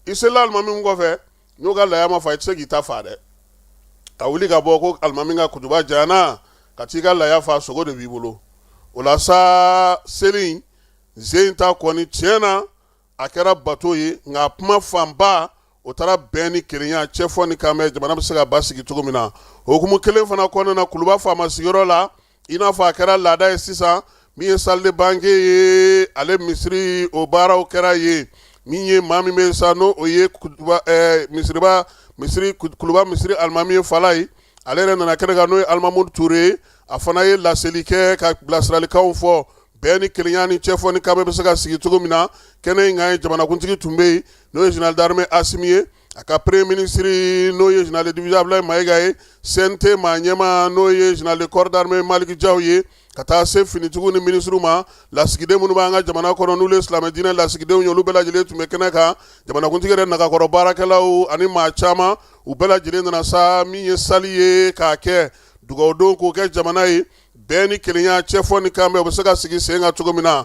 I selila alimami min kɔfɛ, n'o ka laya ma fa, i tɛ se k'i ta fa dɛ. Ka wuli ka bɔ ko alimami ka kutuba janyana ka t'i ka laya fa, sogo de b'i bolo. O la sa, seli in ta kɔni, tiɲɛ na, a kɛra bato ye, nka kuma fanba o taara bɛn ni kelenya, cɛfɔ ni kanbɛn, jamana bɛ se ka basigi cogo min na. O hukumu kelen fana kɔnɔna na, Kuluba faama sigiyɔrɔ la, i n'a fɔ a kɛra laada ye sisan, min ye salle de banquet ye, ale misiri, o baaraw kɛra yen. Min ye maa min bɛ sa, n'o o ye misiriba misiri, Kuluba misiri alimami ye, Fala ye, ale yɛrɛ nana kɛnɛ kan, n'o ye Alimamu Ture ye. A fana ye laseli kɛ ka bilasiralikanw fɔ, bɛn ni kelenya ni cɛfɔ ni kanbɛn bɛ se ka sigi cogo min na. Kɛnɛ in kan ye, jamanakuntigi tun bɛ yen, n'o ye général d'armée Asimi ye, a ka premier ministre, n'o ye général de division Abdoulaye Maïga ye, CNT maa ɲɛmaa, n'o ye général de corps d'armée Malick Diaw ye, ka taa se finitigiw ni minisiriw ma. Lasigiden minnu b'an ka jamana kɔnɔ, n'olu ye silamɛ diinɛ lasigidenw ye, olu bɛɛ lajɛlen tun bɛ kɛnɛ kan. Jamanakuntigi yɛrɛ nagakɔrɔ baarakɛlaw ani maa caman, u bɛɛ lajɛlen nana sa min ye sali ye k'a kɛ dugawudon k'o kɛ jamana ye, bɛn ni kelenya, cɛfɔ ni kanbɛn, o bɛ se ka sigi sen kan cogo min na.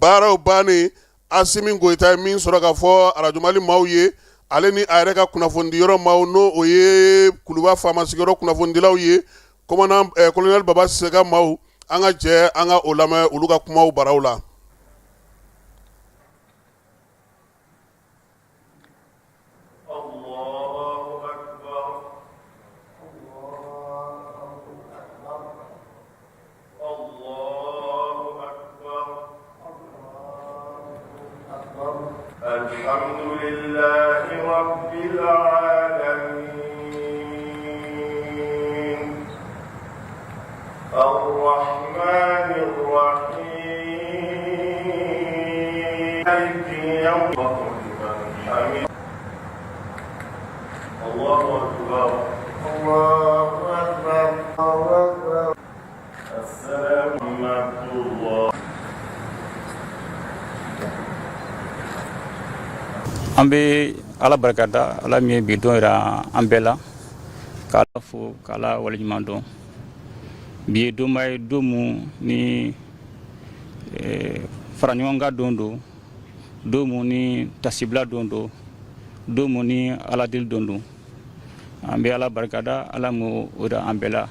Baaraw bannen, Asimi Goyita ye min sɔrɔ ka fɔ Arajo Mali maaw ye, ale ni a yɛrɛ ka kunnafonidiyɔrɔ maaw, n'o o ye Kuluba faama sigiyɔrɔ kunnafonidilaw ye, commandant colonel Baba Sise ka maaw, an ka jɛ an ka o lamɛn olu ka kumaw baraw la. An bɛ Ala barikada, Ala min ye bi don jira an bɛɛ la, ka Ala fo, ka Ala waleɲuman dɔn. Bi ye donba ye, don min ni fara ɲɔgɔn kan don don, don min ni tasibila don don, don min ni Ala deli don don. An bɛ Ala barikada, Ala m'o jira an bɛɛ la,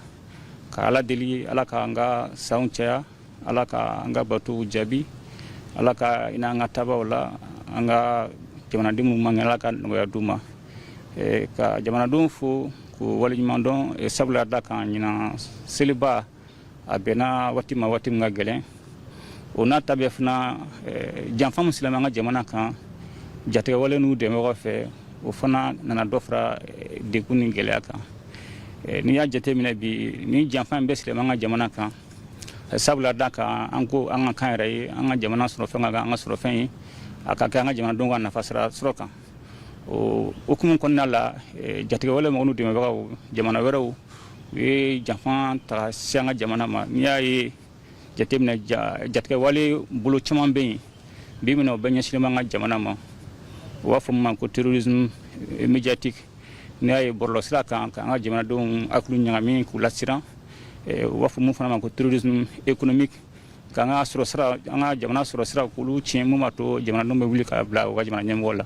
ka Ala deli, Ala ka an ka sanw caya, Ala ka an ka batow jaabi, Ala ka hinɛ an ka tabaw la, an ka jamanaden minnu man kɛnɛ, Ala ka nɔgɔya d'u ma, ka jamanadenw fo k'u waleɲuman dɔn, sabula da kan ɲinan seliba a bɛnna waati ma, waati min ka gɛlɛn. O n'a ta bɛɛ fana, janfa min silamɛ an ka jamana kan jatigɛwale n'u dɛmɛbagaw fɛ, o fana nana dɔ fara degun ni gɛlɛya kan. N'i y'a jateminɛ bi, ni janfa in bɛ silamɛ an ka jamana kan, sabula da kan an ko an ka kan yɛrɛ ye, an ka jamana sɔrɔ fɛn ka kan an ka sɔrɔ fɛn ye, a ka kɛ an ka jamanadenw ka nafa sira sɔrɔ kan. O hukumu kɔnɔna la, jatigɛwale mɔgɔw n'u dɛmɛbagaw, jamana wɛrɛw, u ye janfa ta se an ka jamana ma. N'i y'a ye jateminɛ, jatigɛwale bolo caman bɛ yen bi min na, o bɛɛ ɲɛsinnen b'an ka jamana ma. U b'a fɔ min ma ko terrorisme médiatique. N'i y'a ye bɔlɔlɔsira kan, k'an ka jamanadenw hakili ɲagami, k'u lasiran. U b'a fɔ mun fana ma ko terrorisme économique, k'an ka sɔrɔ sira, an ka jamana sɔrɔ sira, k'olu tiɲɛ, mun b'a to jamanadenw bɛ wuli ka bila u ka jamana ɲɛmɔgɔ la.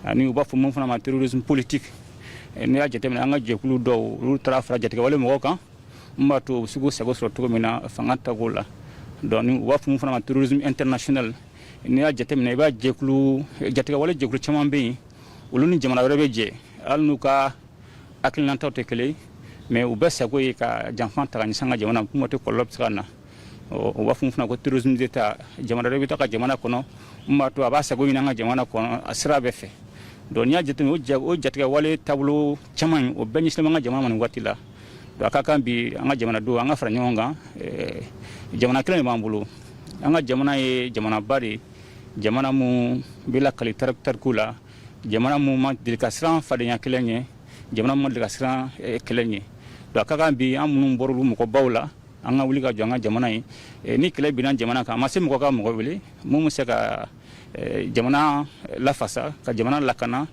Ani u b'a fɔ mun fana ma terrorisme politique. N'i y'a jateminɛ, an ka jɛkulu dɔw, olu taara fara jatigɛwale mɔgɔw kan min b'a to u bɛ se k'u sago sɔrɔ cogo min na fanga tago la. Donc u b'a fɔ mun fana ma terrorisme international. N'i y'a jateminɛ, i b'a jɛkulu jatigɛwale jɛkulu caman bɛ yen, olu ni jamana wɛrɛ bɛ jɛ, hali n'u ka hakilinataw tɛ kelen, mais u bɛɛ sago ye ka janfa ta ka ɲɛsin an ka jamana ma, kuma tɛ kɔlɔlɔ bɛ se ka na. U b'a fɔ fana ko terrorisme d'État. Jamana wɛrɛ bɛ taa ka jamana kɔnɔ min b'a to a b'a sago ɲini an ka jamana kɔnɔ a sira bɛɛ fɛ. Donc n'i y'a jateminɛ, o jatigɛwale taabolo caman in, o bɛɛ ɲɛsinnen bɛ an ka jamana ma nin waati la. Donc a ka kan bi an ka jamanadenw, an ka fara ɲɔgɔn kan. Jamana kelen de b'an bolo. An ka jamana ye jamanaba de ye, jamana mun bɛ lakali tariku la, jamana mun ma deli ka siran fadenya kɛlɛ ɲɛ, jamana mun ma deli ka siran kɛlɛ ɲɛ. Donc a ka kan bi, an minnu bɔra olu mɔgɔbaw la, an ka wuli ka jɔ an ka jamana ye. Ni kɛlɛ binna jamana kan, a ma se mɔgɔ ka mɔgɔ wele mun bɛ se ka jamana lafasa, ka jamana lakana.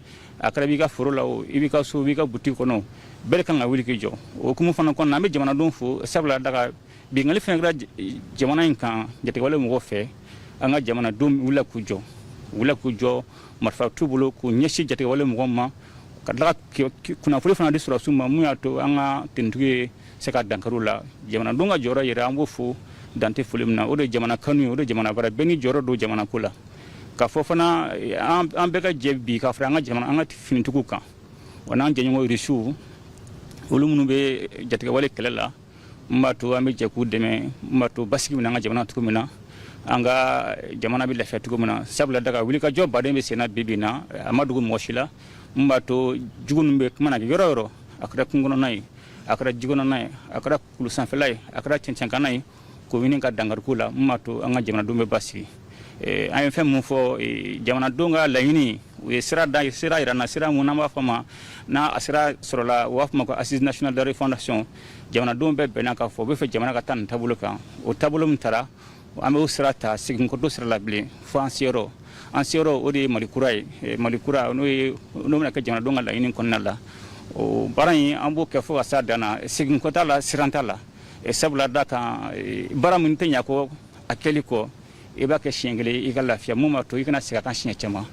A kɛra i b'i ka foro la o, i b'i ka so, i b'i ka butigi kɔnɔ, bɛɛ de kan ka wuli k'i jɔ. O hukumu fana kɔnɔna, an bɛ jamanadenw fo, sabula daga binkanni fɛn kɛra jamana in kan jatigɛwale mɔgɔw fɛ, an ka jamanadenw wulila k'u jɔ, wulila k'u jɔ, marifa t'u bolo, k'u ɲɛsin jatigɛwale mɔgɔw ma, ka tila ka kunnafoni fana di sɔrɔdasiw ma, mun y'a to an ka tenitigi ye se ka dankari u la. Jamanadenw ka jɔyɔrɔ yɛrɛ, an b'o fo dan tɛ foli min na. O de ye jamana kanu ye, o de ye jamana baara. Bɛɛ n'i jɔyɔrɔ don jamana ko la. K'a fɔ fana, an bɛɛ ka jɛ bi ka fara an ka jamana, an ka finitigiw kan, wa n'an jɛɲɔgɔn Irisiw, olu minnu bɛ jatigɛwale kɛlɛ la, n b'a to an bɛ jɛ k'u dɛmɛ, n b'a to basigi bɛ na an ka jamana cogo min na, an ka jamana bɛ lafiya cogo min na. Sabula daga wulikajɔ baden bɛ senna bi bi in na, a ma dogo mɔgɔ si la, n b'a to jugu ninnu bɛ kuma na yɔrɔ o yɔrɔ, a kɛra kungo kɔnɔna ye, a kɛra ji kɔnɔna ye, a kɛra kulu sanfɛla ye, a kɛra cɛncɛnkanna ye, k'o ɲini ka dankari k'u la, mun b'a to an ka jamanadenw bɛ basigi. An ye fɛn mun fɔ, jamanadenw ka laɲini, u ye sira da, sira yira na, sira mun n'an b'a fɔ ma, n'a a sira sɔrɔla, u b'a fɔ ma ko assise nationale de refondation. Jamanadenw bɛɛ bɛnna k'a fɔ u bɛ fɛ jamana ka taa nin taabolo kan. O taabolo min taara, an b'o sira ta, segin kɔ sira la bilen fo an seyɔrɔ. An seyɔrɔ, o de ye Mali kura ye. Mali kura, n'o ye n'o bɛna kɛ jamanadenw ka laɲini kɔnɔna la, o baara in, an b'o kɛ fo ka s'a dan na. Segin kɔ t'a la, siran t'a la, sabula da kan baara min tɛ ɲa kɔ a kɛli kɔ, i b'a kɛ siɲɛ kelen, i ka lafiya, mun b'a to i kana segin a kan siɲɛ caman.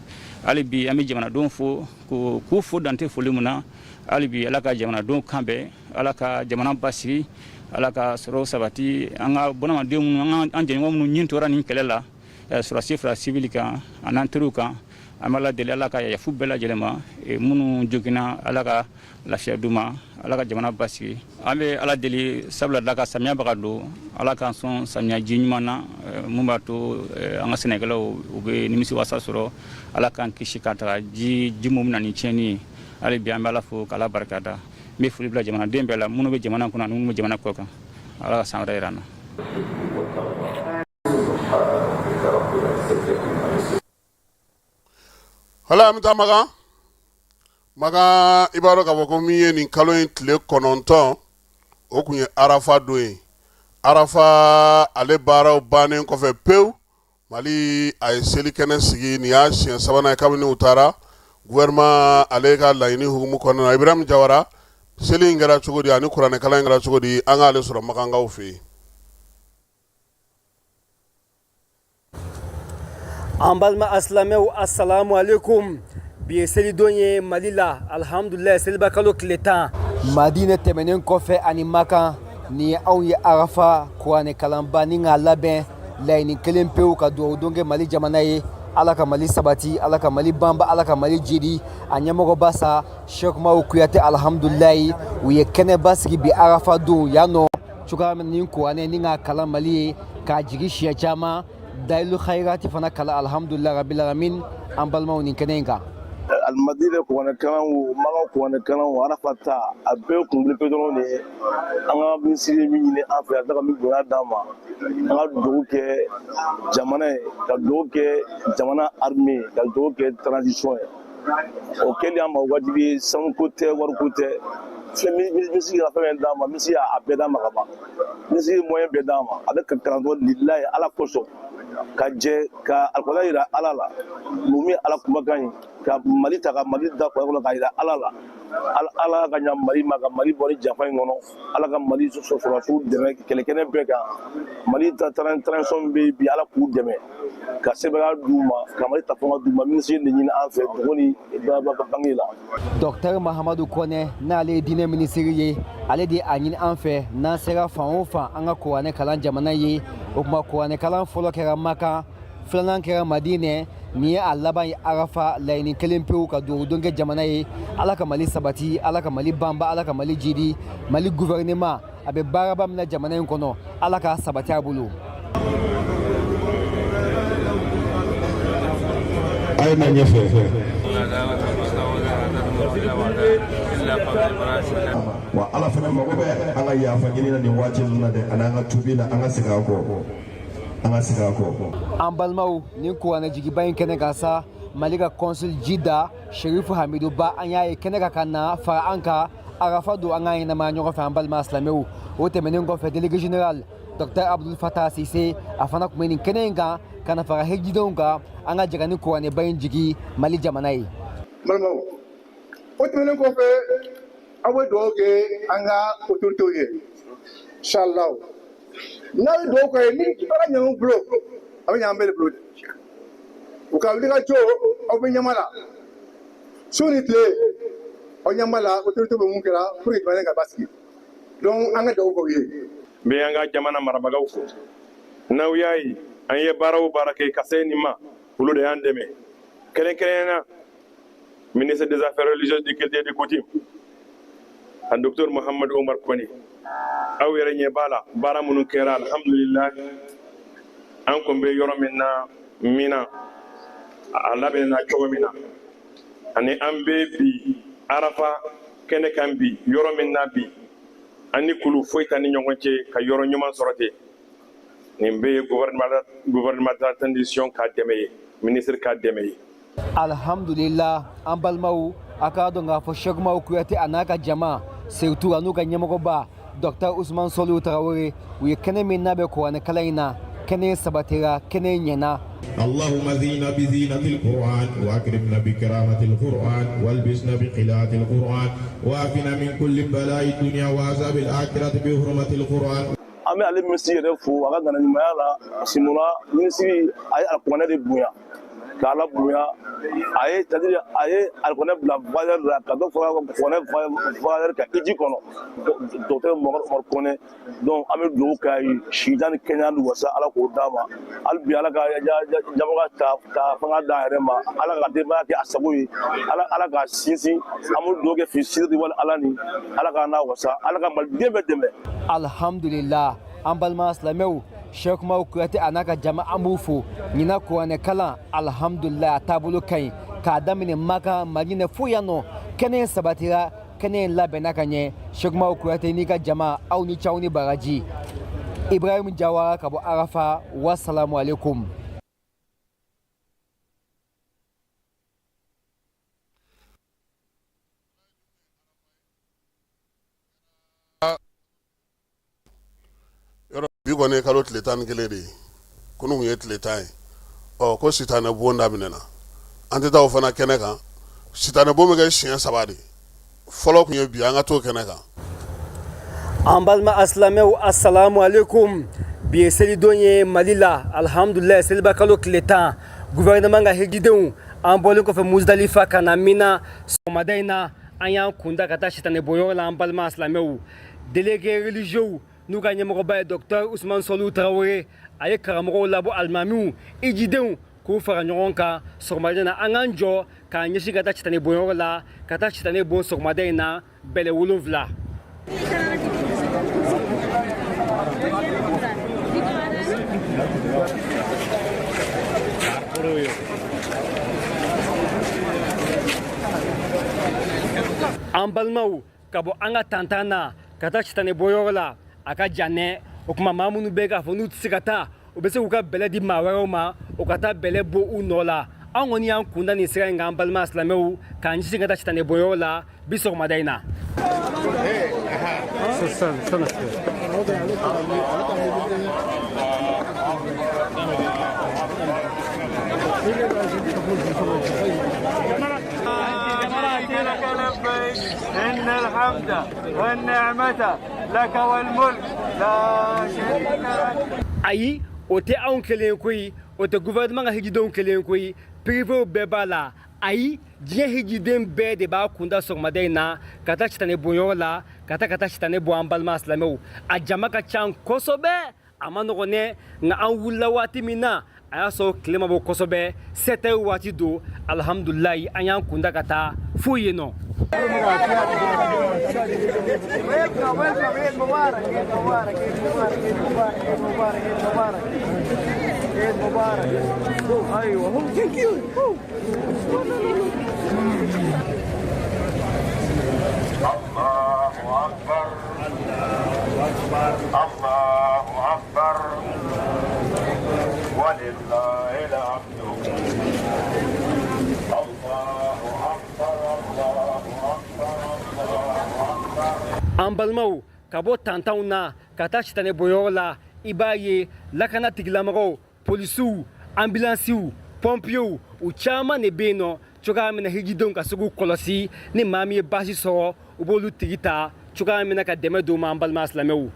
Hali bi, an bɛ jamanadenw fo, k'u fo dan tɛ foli min na. Hali bi, Ala ka jamanadenw kan bɛn, Ala ka jamana basigi, Ala ka sɔrɔ sabati. An ka bunadamaden minnu, an jɛɲɔgɔn minnu ɲin tora nin kɛlɛ la, sɔrɔdasi fara civil kan, a n'an teriw kan, an bɛ Ala deli, Ala ka yafa bɛɛ lajɛlen ma. Minnu joginna, Ala ka lafiya d'u ma, Ala ka jamana basigi. An bɛ Ala deli, sabula da ka samiya bɛ ka don, Ala k'an sɔn samiya ji ɲuman na, mun b'a to an ka sɛnɛkɛlaw u bɛ nimisi wasa sɔrɔ. Ala k'an kisi ka taga ji ji mun bɛ na ni tiɲɛni ye. Hali bi, an bɛ Ala fo k'Ala barika da. N bɛ foli bila jamanaden bɛɛ la, minnu bɛ jamana kɔnɔ ani minnu bɛ jamana kɔ kan. Ala ka san wɛrɛ yira an na. Wala, an bɛ taa Makan. Makan, i b'a dɔn k'a fɔ ko min ye nin kalo in tile 9, o tun ye Arafa don ye. Arafa ale baaraw bannen kɔfɛ pewu, Mali a ye selikɛnɛ sigi. Nin y'a siɲɛ sabanan ye kabini u taara gouvernement ale ka laɲini hukumu kɔnɔna na. Ibrahim Jawara, seli in kɛra cogo di ani kuranɛkalan in kɛra cogo di? An k'ale sɔrɔ Makankaw fɛ yen. An balima asilamɛw, asalamu aleykum. Bi ye selidon ye Mali la, alihamdulilayi, seliba kalo tile 10. Madinɛ tɛmɛnen kɔfɛ ani Makan, nin ye anw ye Arafa kuranɛ kalanba ni k'a labɛn laɲini kelen pewu, ka dugawu don kɛ Mali jamana ye. Ala ka Mali sabati, Ala ka Mali banba, Ala ka Mali jidi. A ɲɛmɔgɔba sa Sɛkumaru Kuyate, alihamdulilayi, u ye kɛnɛba sigi bi Arafa don yan nɔ cogoya min ni kuranɛ ni k'a kalan Mali ye k'a jigi siɲɛ caman, dalilu hayirati fana kalan, alihamdulilayi rabil alamin, an balimaw nin kɛnɛ in kan. Alimadinɛ kuranɛ kalan o, Makan kuranɛ kalan o, Arafa ta, a bɛɛ kun kelen pe dɔrɔn de ye. An ka minisiri min ɲini an fɛ, a tila ka min bonya d'an ma, an ka dugawu kɛ jamana ye, ka dugawu kɛ jamana armée ye, ka dugawu kɛ transition ye. O kɛli an ma wajibi ye. Sanuko tɛ, wariko tɛ. Fɛn minisiri ka fɛn fɛn d'an ma, minisiri y'a bɛɛ d'an ma ka ban. Minisiri ye moyen bɛɛ d'an ma. A bɛ ka kalan dɔrɔn lilayi Ala kosɔn, ka jɛ ka alikuranɛ yira Ala la, mun min ye Ala kumakan ye, ka Mali ta, ka Mali da kuranɛ kɔnɔ k'a yira Ala la. Ala ka ɲa Mali ma, ka Mali bɔ ni janfa in kɔnɔ. Ala ka Mali sɔrɔdasiw dɛmɛ kɛlɛkɛnɛ bɛɛ kan. Mali ta transition bɛ bi, Ala k'u dɛmɛ ka sɛbɛya d'u ma, ka Mali ta fanga d'u ma. Minisiri de ɲini an fɛ dugu ni bange la. Docteur Mahamadu Kɔnɛ, n'ale ye diinɛ minisiri ye, ale de a ɲini an fɛ n'an sera fan o fan, an ka kuranɛ kalan jamana ye. O tuma, kuranɛ kalan fɔlɔ kɛra Makan, filanan kɛra Madinɛ, nin ye a laban ye Arafa. Laɲini kelen pewu, ka dugawu don kɛ jamana ye. Ala ka Mali sabati, Ala ka Mali banba, Ala ka Mali jidi. Mali gouvernement, a bɛ baaraba min na jamana in kɔnɔ, Ala k'a sabati a bolo. A ye na ɲɛfɛ. Wa Ala fana mago bɛ an ka yafa ɲini na nin waati ninnu na dɛ, ani an ka tubi la, an ka segin a kɔ, an ka segin a kɔ. An balimaw, nin kuranɛjigiba in kɛnɛ kan sa, Mali ka consul Jida, Sherifu Hamidu Ba, an y'a ye kɛnɛ kan ka na fara an kan. Arafa don, an k'a ɲɛnamaya ɲɔgɔn fɛ, an balima silamɛw. O tɛmɛnen kɔfɛ, délégué général Dr Abdul Fatah Sise, a fana tun bɛ nin kɛnɛ in kan ka na fara hejidenw kan. An ka jɛ ka nin kuranɛba in jigi Mali jamana ye. Balimaw, o tɛmɛnen kɔfɛ, aw bɛ dugawu kɛ an ka autorités ye, inshallah. N'aw ye dugawu kɛ, ni baara ɲɛna u bolo, a bɛ ɲɛ an bɛɛ de bolo dɛ. U ka wuli ka jɔ, aw bɛ ɲɛma la su ni tile, aw ɲɛma la autorité bɛ mun kɛra pour que jamana in ka basigi. Donc an ka dugawu k'aw ye. N bɛ an ka jamana marabagaw fo. N'aw y'a ye an ye baara o baara kɛ ka se nin ma, olu de y'an dɛmɛ, kɛrɛnkɛrɛnnenya na ministre des Affaires religieuses, du culte et des coutumes, a docteur Mohamed Omar Kone. Aw yɛrɛ ɲɛ b'a la, baara minnu kɛra, alhamdulillah. An kun bɛ yɔrɔ min na, Mina a labɛnna cogo min na, ani an bɛ bi Arafa kɛnɛ kan bi, yɔrɔ min na bi, an ni kulu foyi t'an ni ɲɔgɔn cɛ, ka yɔrɔ ɲuman sɔrɔ ten, nin bɛɛ ye gouvernement de la transition ka dɛmɛ ye, ministre ka dɛmɛ ye. Alhamdulillah. An balimaw, a k'a dɔn k'a fɔ Sɛkumaru Kuyate a n'a ka jama, surtout a n'u ka ɲɛmɔgɔba Dr Usman Sɔliw Tarawele, u ye kɛnɛ min labɛn kuranɛ kalan in na, kɛnɛ sabatira, kɛnɛ ɲɛna. اللهم زينا بزينة القرآن، وأكرمنا بكرامة القرآن، والبسنا بخلاعة القرآن، وعافنا من كل بلاء الدنيا وعذاب الآخرة بحرمة القرآن. An bɛ ale minisiri yɛrɛ fo a ka ŋana ɲumanya la. Simuna minisiri, a ye alikuranɛ de bonya, k'Ala bonya. A ye, c'est à dire, a ye alikuranɛ bila valeur la, ka dɔ fara kuranɛ valeur kan hiji kɔnɔ, docteur Mohamed Omar Kone. Donc an bɛ dugawu k'a ye, sijan ni kɛnɛya ni wasa, Ala k'o d'a ma. Hali bi, Ala ka jama ka ta fanga d'a yɛrɛ ma, Ala ka denbaya kɛ a sago ye, Ala k'a sinsin. An bɛ dugawu kɛ fi siri wali Ala ni Ala k'a n'a wasa, Ala ka maliden bɛɛ dɛmɛ. Alhamdulillah. An balima silamɛw, Sɛkumaru Kuyate a n'a ka jama, an b'u fo. Ɲinan kuranɛ kalan, alhamdulillah, a taabolo ka ɲi k'a daminɛ Maka, Madinɛ fo yan nɔ. Kɛnɛ in sabatira, kɛnɛ in labɛnna ka ɲɛ. Sɛkumaru Kuyate n'i ka jama, aw ni caw ni baraji. Ibrahim Jawara ka bɔ Arafa. Wasalamu alaikum. Yɔrɔ bi kɔni ye kalo tile 11 de ye, kunun ye tile 10 ye. Ɔ, ko sitanɛ bon daminɛna, an tɛ taa o fana kɛnɛ kan. Sitanɛ bon bɛ kɛ siɲɛ saba de, fɔlɔ tun ye bi, an ka t'o kɛnɛ kan. An balima asilamɛw, assalamu alaikum. Bi ye selidon ye Mali la, alhamdulillah, seliba kalo tile 10. Gouvernement ka hejidenw, an bɔlen kɔfɛ Muzdalifa ka na Mina sɔgɔmada in na, an y'an kunda ka taa sitanɛ bonyɔrɔ la. An balima silamɛw, délégué religieux n'u ka ɲɛmɔgɔba ye docteur Usman Sɔliw Tarawele, a ye karamɔgɔw labɔ, alimamiw, ijidenw, k'u fara ɲɔgɔn kan sɔgɔmada in na. An k'an jɔ k'an ɲɛsin ka taa sitanɛ bonyɔrɔ la, ka taa sitanɛ bon sɔgɔmada in na bɛlɛ 7. An balimaw, ka bɔ an ka tantan na ka taa sitanɛ bɔyɔrɔ la, a ka jan dɛ. O tuma, maa minnu bɛ k'a fɔ n'u tɛ se ka taa, u bɛ se k'u ka bɛlɛ di maa wɛrɛw ma, o ka taa bɛlɛ bɔ u nɔ la. An kɔni y'an kunda nin sira in kan, an balima silamɛw, k'an ɲɛsin ka taa sitanɛ bɔyɔrɔ la bi sɔgɔmada in na. إن الحمد والنعمة لك والملك لا شريك لك. Ayi, o tɛ anw kelen koyi, o tɛ gouvernement ka hijidenw kelen koyi, privéw bɛɛ b'a la. Ayi, diɲɛ hijiden bɛɛ de b'a kunda sɔgɔmada in na ka taa sitanɛ bonyɔrɔ la, ka taa sitanɛ bon. An balima silamɛw, a jama ka ca kosɛbɛ, a ma nɔgɔn dɛ. Nka an wulila waati min na, a y'a sɔrɔ tile ma bɔ kosɛbɛ, 7 heures waati don. Alihamudulilayi, an y'an kunda ka taa fo yen nɔ. An balimaw, ka bɔ tantanw na ka taa sitanɛ bonyɔrɔ la, i b'a ye lakana tigilamɔgɔw, polisiw, ambulansiw, pɔnpiyew, u caman de bɛ yen nɔ cogoya min na hijidenw ka se k'u kɔlɔsi. Ni maa min ye baasi sɔrɔ, u b'olu tigi ta cogoya min na ka dɛmɛ don ma. An balima silamɛw,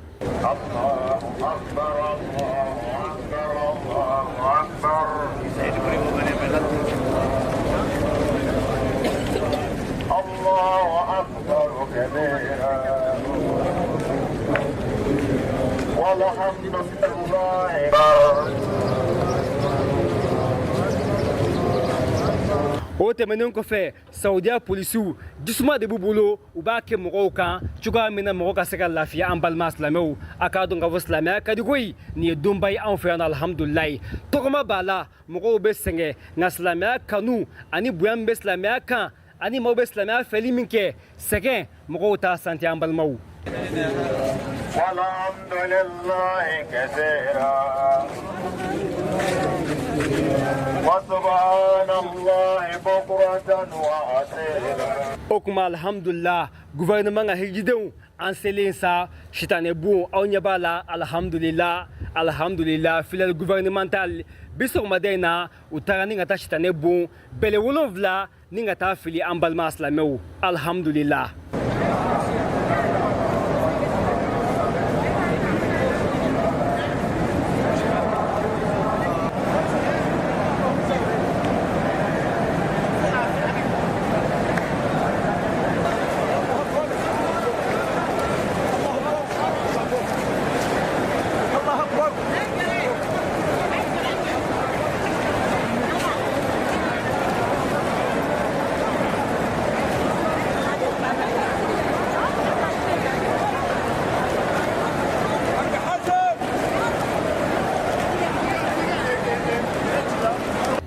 o tɛmɛnen kɔfɛ, Saudiya polisiw, jisuma de b'u bolo, u b'a kɛ mɔgɔw kan cogoya min na mɔgɔ ka se ka lafiya. An balima silamɛw, a k'a dɔn k'a fɔ silamɛya ka di koyi. Nin ye donba ye anw fɛ yan, alhamdulilayi. Tɔgɔma b'a la, mɔgɔw bɛ sɛgɛn, nka silamɛya kanu ani bonya min bɛ silamɛya kan ani maaw bɛ silamɛya fɛli min kɛ, sɛgɛn mɔgɔw t'a santi, an balimaw. O kuma, alhamdulillah, gouvernement ka hijidenw, an selen sa sitanɛ bon, aw ɲɛ b'a la. Alhamdulillah, alhamdulillah, filiale gouvernementale, bi sɔgɔmada in na, u taara ni ka taa sitanɛ bon bɛlɛ 7 ni ka taa fili. An balima silamɛw, alhamdulillah.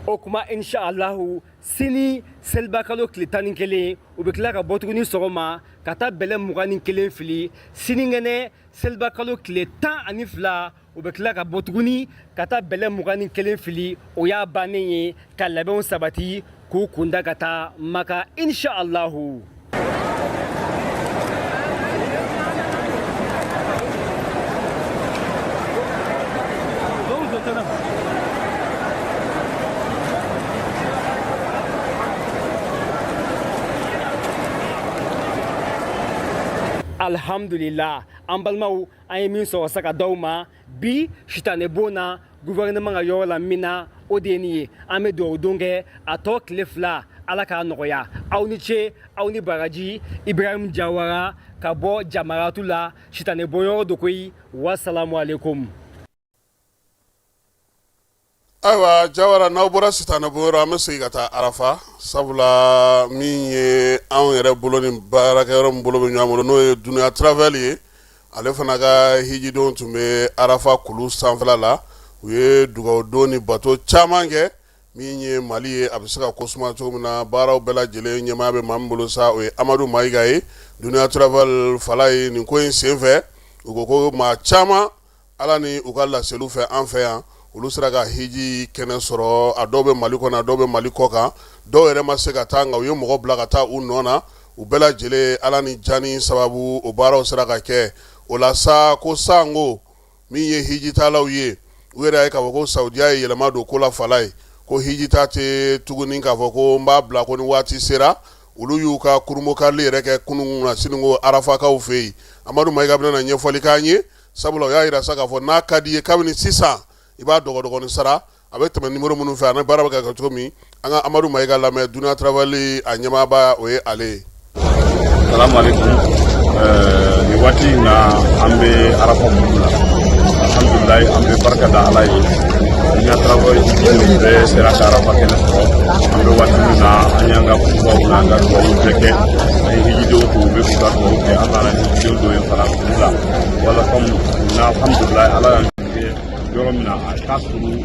O kuma, inshallah, sini selibakalo tile 11, u bɛ tila ka bɔ tuguni sɔgɔma ka taa bɛlɛ 21 fili. Sinikɛnɛ selibakalo tile 12, u bɛ tila ka bɔ tuguni ka taa bɛlɛ 21 fili. O y'a bannen ye ka labɛnw sabati k'u kunda ka taa Maka, inshallah. Alhamdulillah, an balimaw, an ye min sɔrɔ sa ka d'aw ma bi sitanɛ bon na gouvernement ka yɔrɔ la min na, o de ye nin ye. An bɛ dugawu don kɛ, a tɔ tile 2, Ala k'a nɔgɔya. Aw ni ce, aw ni baraji. Ibrahim Jawara ka bɔ Jamaratu la, sitanɛ bonyɔrɔ do koyi. Wasalamu aleykum. Ayiwa Jawara, n'aw bɔra sitanɛ bonyɔrɔ, an bɛ segin ka taa Arafa, sabula min ye anw yɛrɛ bolo ni baarakɛyɔrɔ min bolo bɛ ɲɔgɔn bolo, n'o ye Dunuya Travel ye, ale fana ka hijidenw tun bɛ Arafa kulu sanfɛla la. U ye dugawudon ni bato caman kɛ. Min ye Mali ye, a bɛ se ka ko suma cogo min na, baaraw bɛɛ lajɛlen ɲɛmaaya bɛ maa min bolo sa, o ye Amadu Mayiga ye. Dunuya Travel fala ye nin ko in senfɛ, u ko maa caman, Ala ni u ka laseliw fɛ, an fɛ yan, olu sera ka hiji kɛnɛ sɔrɔ. A dɔw bɛ Mali kɔnɔ, a dɔw bɛ Mali kɔ kan, dɔw yɛrɛ ma se ka taa, nka u ye mɔgɔ bila ka taa u nɔ na. U bɛɛ lajɛlen, Ala ni jani sababu, o baaraw sera ka kɛ. O la sa, ko sanko min ye hijitalaw ye, u yɛrɛ ye k'a fɔ ko Saudiya ye yɛlɛma don ko la fala ye, ko hijita tɛ tuguni k'a fɔ ko n b'a bila ko ni waati sera. Olu y'u ka kurunbonkarili yɛrɛ kɛ kunun na sini ko Arafakaw fɛ yen. Amadu Mayiga bɛna na ɲɛfɔli k'an ye, sabula o y'a jira sa k'a fɔ n'a ka di i ye, kabini sisan i b'a dɔgɔdɔgɔnin sara. A bɛ tɛmɛ numéro minnu fɛ ani baara bɛ ka kɛ cogo min, an ka Amadu Mayiga lamɛn. Dunia Travel a ɲɛmaaba, o ye ale ye. Salamu alaikum. Nin waati in na, an bɛ Arafa kulu la. Alhamdulilayi, an bɛ barika da Ala ye. Dunia Travel bɛɛ sera ka Arafa kɛnɛ sɔrɔ. An bɛ waati min na, an y'an ka kutubaw n'an ka dugawu bɛɛ kɛ. An ye hijidenw to, u bɛ k'u ka dugawu kɛ. An nana ni hijidenw dɔw ye fana kulu la wala comme na. Alhamdulilayi, Ala y'an yɔrɔ min na, a ka surun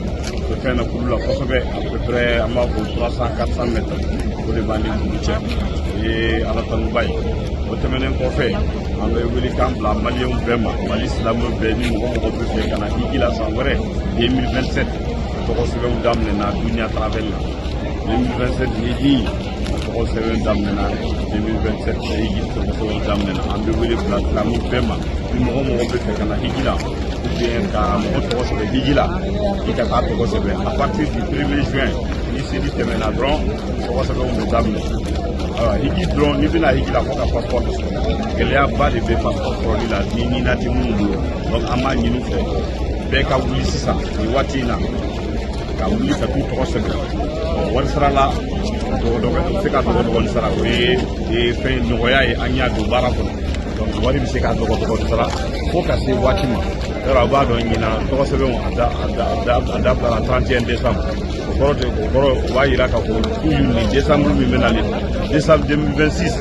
fɛn na kulu la kosɛbɛ, à peu près an b'a fɔ 300 400 mètres, o de b'an ni kulu cɛ. O ye Ala tanuba ye. O tɛmɛnen kɔfɛ, an bɛ welekan bila Maliyɛnw bɛɛ ma, Mali silamɛw bɛɛ, ni mɔgɔ mɔgɔ bɛ fɛ ka na hiji la san wɛrɛ 2027. Tɔgɔ sɛbɛnw daminɛna Dunia Travel la. 2027 hiji tɔgɔ sɛbɛn daminɛna, 2027 hiji tɔgɔ sɛbɛnw daminɛna. An bɛ wele bila silamɛw bɛɛ ma, ni mɔgɔ mɔgɔ bɛ fɛ ka na hiji la ou bien ka mɔgɔ tɔgɔ sɛbɛn hiji la, i ka taa tɔgɔ sɛbɛn à partir du 1er juin. Ni seli tɛmɛna dɔrɔn, tɔgɔ sɛbɛnw bɛ daminɛ. Ayiwa, hiji dɔrɔn, n'i bɛna hiji la, fo ka passeport de sɔrɔ. Gɛlɛyaba de bɛ passeport sɔrɔli la ni nina tɛ minnu bolo. Donc an b'a ɲini fɛ, bɛɛ ka wuli sisan nin waati in na, ka wuli ka t'u tɔgɔ sɛbɛn. Ɔ, wari sara la, dɔgɔdɔgɔ u bɛ se ka dɔgɔdɔgɔnin sara, o ye fɛn nɔgɔya ye. An y'a don baara kɔnɔ, donc wari bɛ se ka dɔgɔdɔgɔnin sara fo ka se waati ma. Yɔrɔ a b'a dɔn, ɲinan tɔgɔ sɛbɛnw a da a da a da a dabilala 31 décembre. O kɔrɔ tɛ, o kɔrɔ, o b'a yira k'a fɔ toujours nin décembre min bɛ nalen, décembre 2026,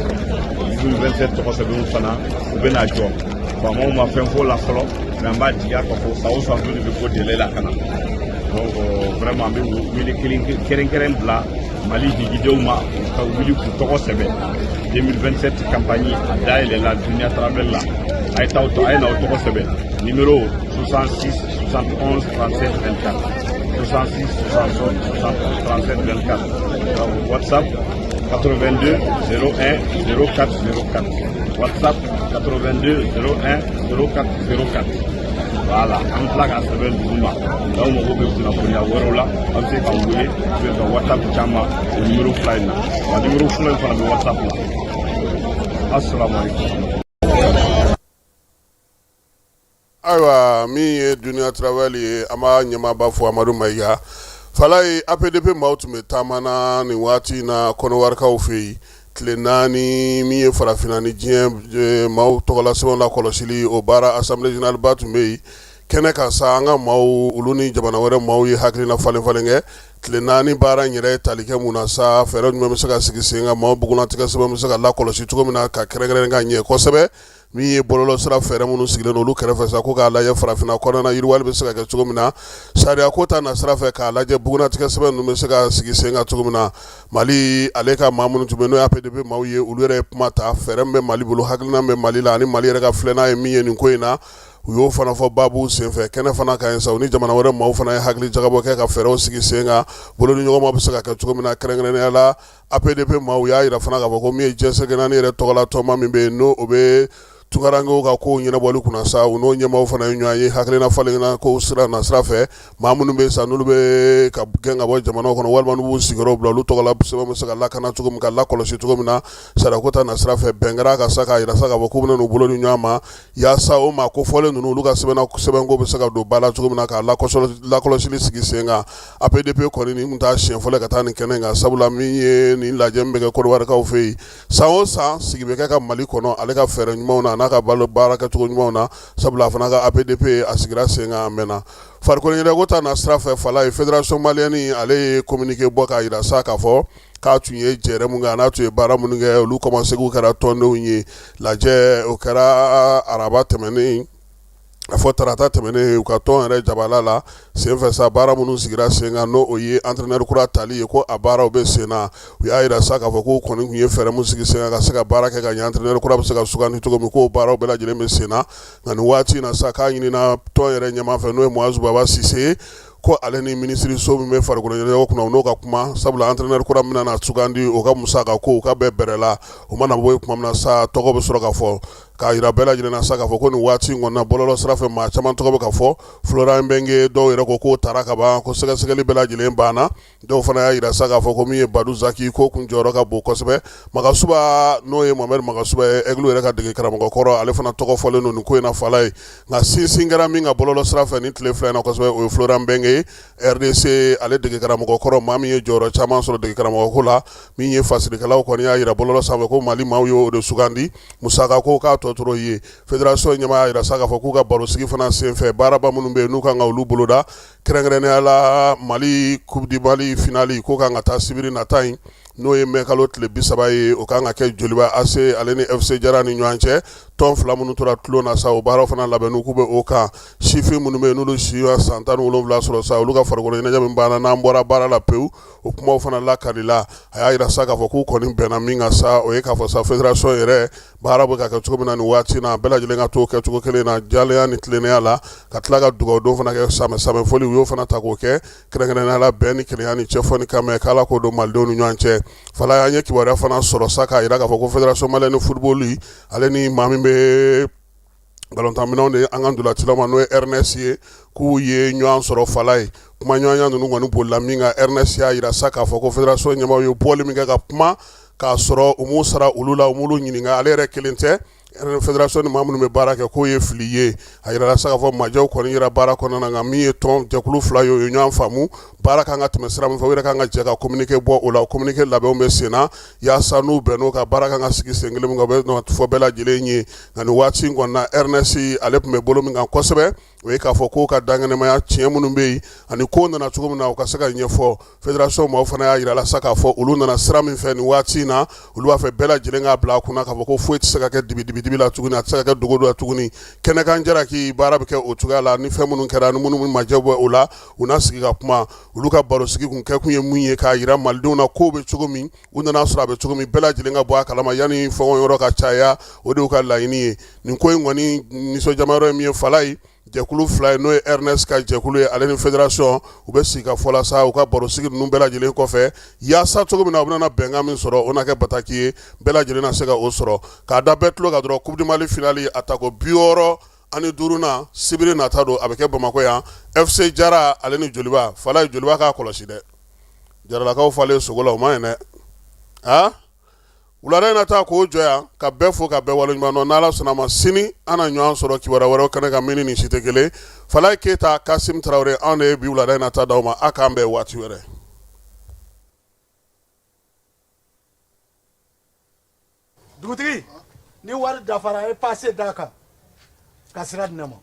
2027 tɔgɔ sɛbɛnw fana u bɛna jɔ. Faamaw ma fɛn fɔ o la fɔlɔ, mais an b'a jigiya k'a fɔ san o san dɔ de bɛ bɔ délai la ka na. Donc vraiment, an bɛ wele kelen kɛrɛnkɛrɛn bila Mali hijidenw ma, u ka wuli k'u tɔgɔ sɛbɛn. 2027 campagne a dayɛlɛla Dunia Travel la. A ye taa, a ye n'aw tɔgɔ sɛbɛn. Numéro 66 71 37 24, 66 71 37 24. Donc WhatsApp 82 01 04 04, WhatsApp 82 01 04 04. Voilà, an bɛ tila k'a sɛbɛn dugu ma. N'aw mago bɛ kunnafoniya wɛrɛw la, aw bɛ se k'an wele ou bien ka WhatsApp caman o numéro fila in na. Wa numéro fila in fana bɛ WhatsApp la. Asalaamaaleykum. Ayiwa, min ye Dunia Travel ye, an b'a ɲɛmaaba fo, Amadu Mayiga. Falaye, APDP maaw tun bɛ taama na nin waati in na Kɔnɔwarikaw fɛ yen tile 4. Min ye farafinna ni diɲɛ maaw tɔgɔla sɛbɛnw lakɔlɔsili, o baara assemblée générale ba tun bɛ yen kɛnɛ kan sa. An ka maaw, olu ni jamana wɛrɛ maaw ye hakilina falen falen kɛ tile 4 baara in yɛrɛ tali kɛ mun na sa? Fɛɛrɛ jumɛn bɛ se ka sigi sen kan, maaw bugunnatigɛ sɛbɛn bɛ se ka lakɔlɔsi cogo min na ka kɛrɛnkɛrɛn ka ɲɛ kosɛbɛ? Min ye bɔlɔlɔ sira fɛɛrɛ minnu sigilen olu kɛrɛfɛ sa, ko k'a lajɛ farafinna kɔnɔna yiriwali bɛ se ka kɛ cogo min na, sariya ko ta na sira fɛ, k'a lajɛ bugunnatigɛ sɛbɛn ninnu bɛ se ka sigi sen kan cogo min na. Mali ale ka maa minnu tun bɛ, n'o ye APDP maaw ye, olu yɛrɛ ye kuma ta. Fɛɛrɛ min bɛ Mali bolo, hakilina bɛ Mali la ani Mali yɛrɛ ka filɛ ye min ye nin ko in na, u y'o fana fɔ baabu senfɛ kɛnɛ fana kan yen sa. U ni jamana wɛrɛ maaw fana ye hakili jagabɔ kɛ ka fɛɛrɛw sigi sen kan, bolo ni ɲɔgɔnma bɛ se ka kɛ cogo min na. Kɛrɛnkɛrɛnnenya la, APDP maaw y'a jira fana k'a fɔ ko min ye diɲɛ seleke naani yɛrɛ tɔgɔla tɔnba min bɛ yen, n'o o bɛ tunkarankew ka kow ɲɛnabɔli kunna sa, u n'o ɲɛmaaw fana ye ɲɔgɔn ye hakilina falenna ko sira na sira fɛ. Maa minnu bɛ sa, n'olu bɛ ka gɛn ka bɔ jamana kɔnɔ walima n'u b'u sigiyɔrɔ bila, olu tɔgɔla sɛbɛn bɛ se ka lakana cogo min, ka lakɔlɔsi cogo min na, sariyako ta na sira fɛ, bɛn kɛra ka sa k'a jira sa k'a fɔ k'u bɛna n'u bolo di ɲɔgɔn ma yaasa o maa kofɔlen ninnu, olu ka sɛbɛnko bɛ se ka don ba la cogo min na, k'a lakɔlɔsili sigi sen kan. APDP kɔni, nin tun t'a siɲɛ fɔlɔ ka taa nin kɛnɛ kan, sabula min ye nin lajɛ min bɛ kɛ Kɔdiwarikaw fɛ yen san o san, sigi bɛ kɛ ka Mali kɔnɔ ale ka fɛɛrɛ ɲumanw na, a n'a ka baara kɛcogo ɲumanw na, sabula a fana ka APDP a sigira sen kan a mɛnna. Farikolo ɲɛnajɛko ta na sira fɛ, Falaye, fédération malienne ale ye communiqué bɔ k'a jira sa k'a fɔ k'a tun ye jɛrɛ mun kɛ, a n'a tun ye baara minnu kɛ, olu kɔmasegiw kɛra tɔndenw ye. Lajɛ o kɛra araba tɛmɛnen, a fɔ tarata tɛmɛnen, u ka tɔn yɛrɛ jabala la senfɛ sa. Baara minnu sigira sen kan, n'o o ye entraîneur kura tali ye, ko a baaraw bɛ sen na. U y'a jira sa k'a fɔ ko kɔni tun ye fɛɛrɛ min sigi sen kan ka se ka baara kɛ ka ɲɛ, entraîneur kura bɛ se ka sugandi cogo min, k'o baaraw bɛɛ lajɛlen bɛ sen na. Nka nin waati in na sa, k'a ɲinina tɔn yɛrɛ ɲɛmaa fɛ, n'o ye Muazu Baba Sise ye, ko ale ni minisiriso min bɛ farikolo ɲɛnajɛ kunna, u n'o ka kuma, sabula entraîneur kura min bɛna sugandi, o ka musaka ko u ka bɛɛ bɛrɛ la. O mana bɔ yen tuma min na sa, tɔgɔ bɛ sɔrɔ ka fɔ. K'a jira bɛɛ lajɛlen na sa k'a fɔ ko nin waati in kɔni na bɔlɔlɔ sira fɛ maa caman tɔgɔ bɛ ka fɔ Florent Ibenge dɔw yɛrɛ ko k'o tara ka ban ko sɛgɛsɛgɛli bɛɛ lajɛlen banna dɔw fana y'a jira sa k'a fɔ ko min ye Badu Zaki ko kun jɔyɔrɔ ka bon kosɛbɛ Magasuba n'o ye Mohamed Magasuba ye Aigle yɛrɛ ka dege karamɔgɔ kɔrɔ ale fana tɔgɔ fɔlen don nin ko in na Falaye nka sinsin kɛra min kan bɔlɔlɔ sira fɛ nin tile fila in na kosɛbɛ o ye Florent Ibenge ye RDC ale dege karamɔgɔ kɔrɔ maa min ye jɔyɔrɔ caman sɔrɔ dege karamɔgɔ ko la min ye fasirikɛlaw kɔni y'a jira bɔlɔlɔ sanfɛ ko Mali maaw ye o de sugandi musaka ko k'a tɔ tora ye fédération ɲɛmaa y'a jira sa k'a fɔ k'u ka barosigi fana senfɛ baaraba minnu bɛ yen n'u kan ka olu boloda kɛrɛnkɛrɛnnenya la Mali coupe du Mali finale k'o kan ka taa sibiri nata in n'o ye mɛ kalo tile 30 ye o kan ka kɛ Joliba AC ale ni FC Jara ni ɲɔgɔn cɛ tɔn fila minnu tora tulon na sa o baaraw fana labɛnniw k'u bɛ o kan sifin minnu bɛ yen n'olu si ma san 17 sɔrɔ sa olu ka farikolo ɲɛnajɛ min banna n'an bɔra baara la pewu o kumaw fana lakalila a y'a jira sa k'a fɔ k'u kɔni bɛnna min kan sa o ye k'a fɔ sa fédération yɛrɛ baara bɛ ka kɛ cogo min na nin waati na bɛɛ lajɛlen ka t'o kɛcogo kelen na jalenya ni tilennenya la ka tila ka dugawudon fana kɛ samɛ samɛ foli u y'o fana ta k'o kɛ kɛrɛnkɛrɛnnenya la bɛn ni kelenya ni cɛfɔ ni kanmɛn k'Ala k'o don malidenw ni ɲɔgɔn cɛ Falaye an ye kibaruya fana sɔrɔ sa k'a jira k'a fɔ ko fédération malienne de football ale ni maa min bɛ balontanminɛnw di an ka ntolacilaw ma n'o ye Ernest ye k'u ye ɲɔgɔn sɔrɔ Falaye kumaɲɔgɔnya ninnu kɔni bolila min kan Ernest y'a jira sa k'a fɔ ko fédération ɲɛmaaw ye bɔli min kɛ ka kuma k'a sɔrɔ u m'u sara olu la u m'olu ɲininka ale yɛrɛ kelen tɛ fédération ni maa minnu bɛ baara kɛ k'o ye fili ye a jirala sa k'a fɔ majɛw kɔni yera baara kɔnɔna na nka min ye tɔn jɛkulu fila ye o ye ɲɔgɔn faamu baara kan ka tɛmɛ sira min fɛ u yɛrɛ kan ka jɛ ka communiqué bɔ o la communiqué labɛnw bɛ sen na yaasa n'u bɛnn'o kan baara kan ka sigi sen kelen min kan o bɛ fɔ bɛɛ lajɛlen ye nka nin waati in kɔni na Ernest ale tun bɛ bolo min kan kosɛbɛ o ye k'a fɔ k'o ka dankɛnɛmaya tiɲɛ minnu bɛ yen ani ko nana cogo min na u ka se ka ɲɛfɔ fédération maaw fana y'a jira la sa k'a fɔ olu nana sira min fɛ nin waati in na olu b'a fɛ bɛɛ lajɛlen k'a bila a kunna k'a fɔ ko foyi tɛ se ka kɛ dibi la tuguni a tɛ se ka kɛ dogo la tuguni kɛnɛkan jalaki baara bɛ kɛ o cogoya la ni fɛn minnu kɛra ni minnu majɛ bɔ o la u na sigi ka kuma olu ka barosigi kun kɛkun ye mun ye k'a jira malidenw na kow bɛ cogo min u nana sɔrɔ a bɛ cogo min bɛɛ lajɛlen ka bɔ a kalama yanni fɔɲɔgɔn yɔrɔ ka caya o de y'u ka laɲini ye nin ko in kɔni nisɔndiyamayɔrɔ ye min ye Falaye jɛkulu fila ye n'o ye Ernest ka jɛkulu ye ale ni fédération u bɛ sigi ka fɔ la sa u ka barosigi ninnu bɛɛ lajɛlen kɔfɛ yaasa cogo min na u bɛna bɛnkan min sɔrɔ o na kɛ bataki ye bɛɛ lajɛlen na se ka o sɔrɔ k'a da bɛɛ tulo kan dɔrɔn coupe du Mali finale a tako 65nan sibiri nata don a bɛ kɛ Bamakɔ yan FC Jara ale ni Joliba Falaye Joliba k'a kɔlɔsi dɛ Jaralakaw falen sogo la o ma ɲi dɛ a wulada in na taa k'o jɔ yan ka bɛɛ fo ka bɛɛ waleɲuman dɔn n'Ala sɔnna ma sini an na ɲɔgɔn sɔrɔ kibaruya wɛrɛw kɛnɛ kan min ni nin si tɛ kelen Falaye Keyita Kasim Tarawele anw de ye bi wulada in na ta d'aw ma a k'an bɛn waati wɛrɛ. Dugutigi ni wari dafara e pase d'a kan ka sira di ne ma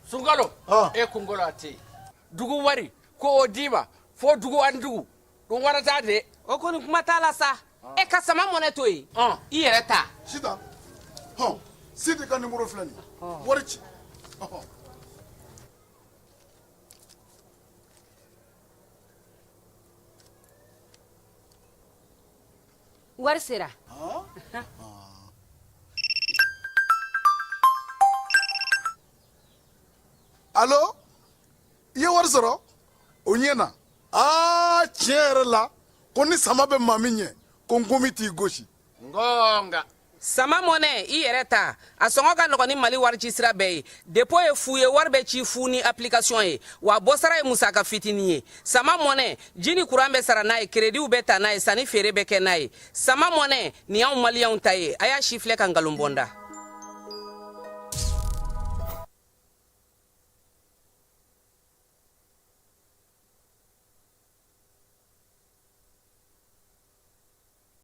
sunkalo e kunkolo a tɛ yen dugu wari ko o d'i ma fo dugu ani dugu dun warata de o kɔni kuma t'a la sa e ka sama mɔnɛ to yen i yɛrɛ ta sisan hɔn sidi ka nimoro filɛ nin ye wari ci ɔhɔn. Wari sera alo i ye wari sɔrɔ o ɲɛna aa tiɲɛ yɛrɛ la ko ni sama bɛ maa min ɲɛ ko nkomi t'i gosi ngonga sama mɔnɛ i yɛrɛ ta a sɔngɔ ka nɔgɔn ni mali warici sira bɛɛ ye dépôt ye fu ye wari bɛ ci fu ni application ye wa bɔsara ye musaka fitinin ye sama mɔnɛ ji ni kuran bɛ sara n'a ye kerediw bɛ ta n'a ye sanni feere bɛ kɛ n'a ye sama mɔnɛ nin y'anw maliyɛnw ta ye a y'a sifilɛ ka nkalon bɔ n da.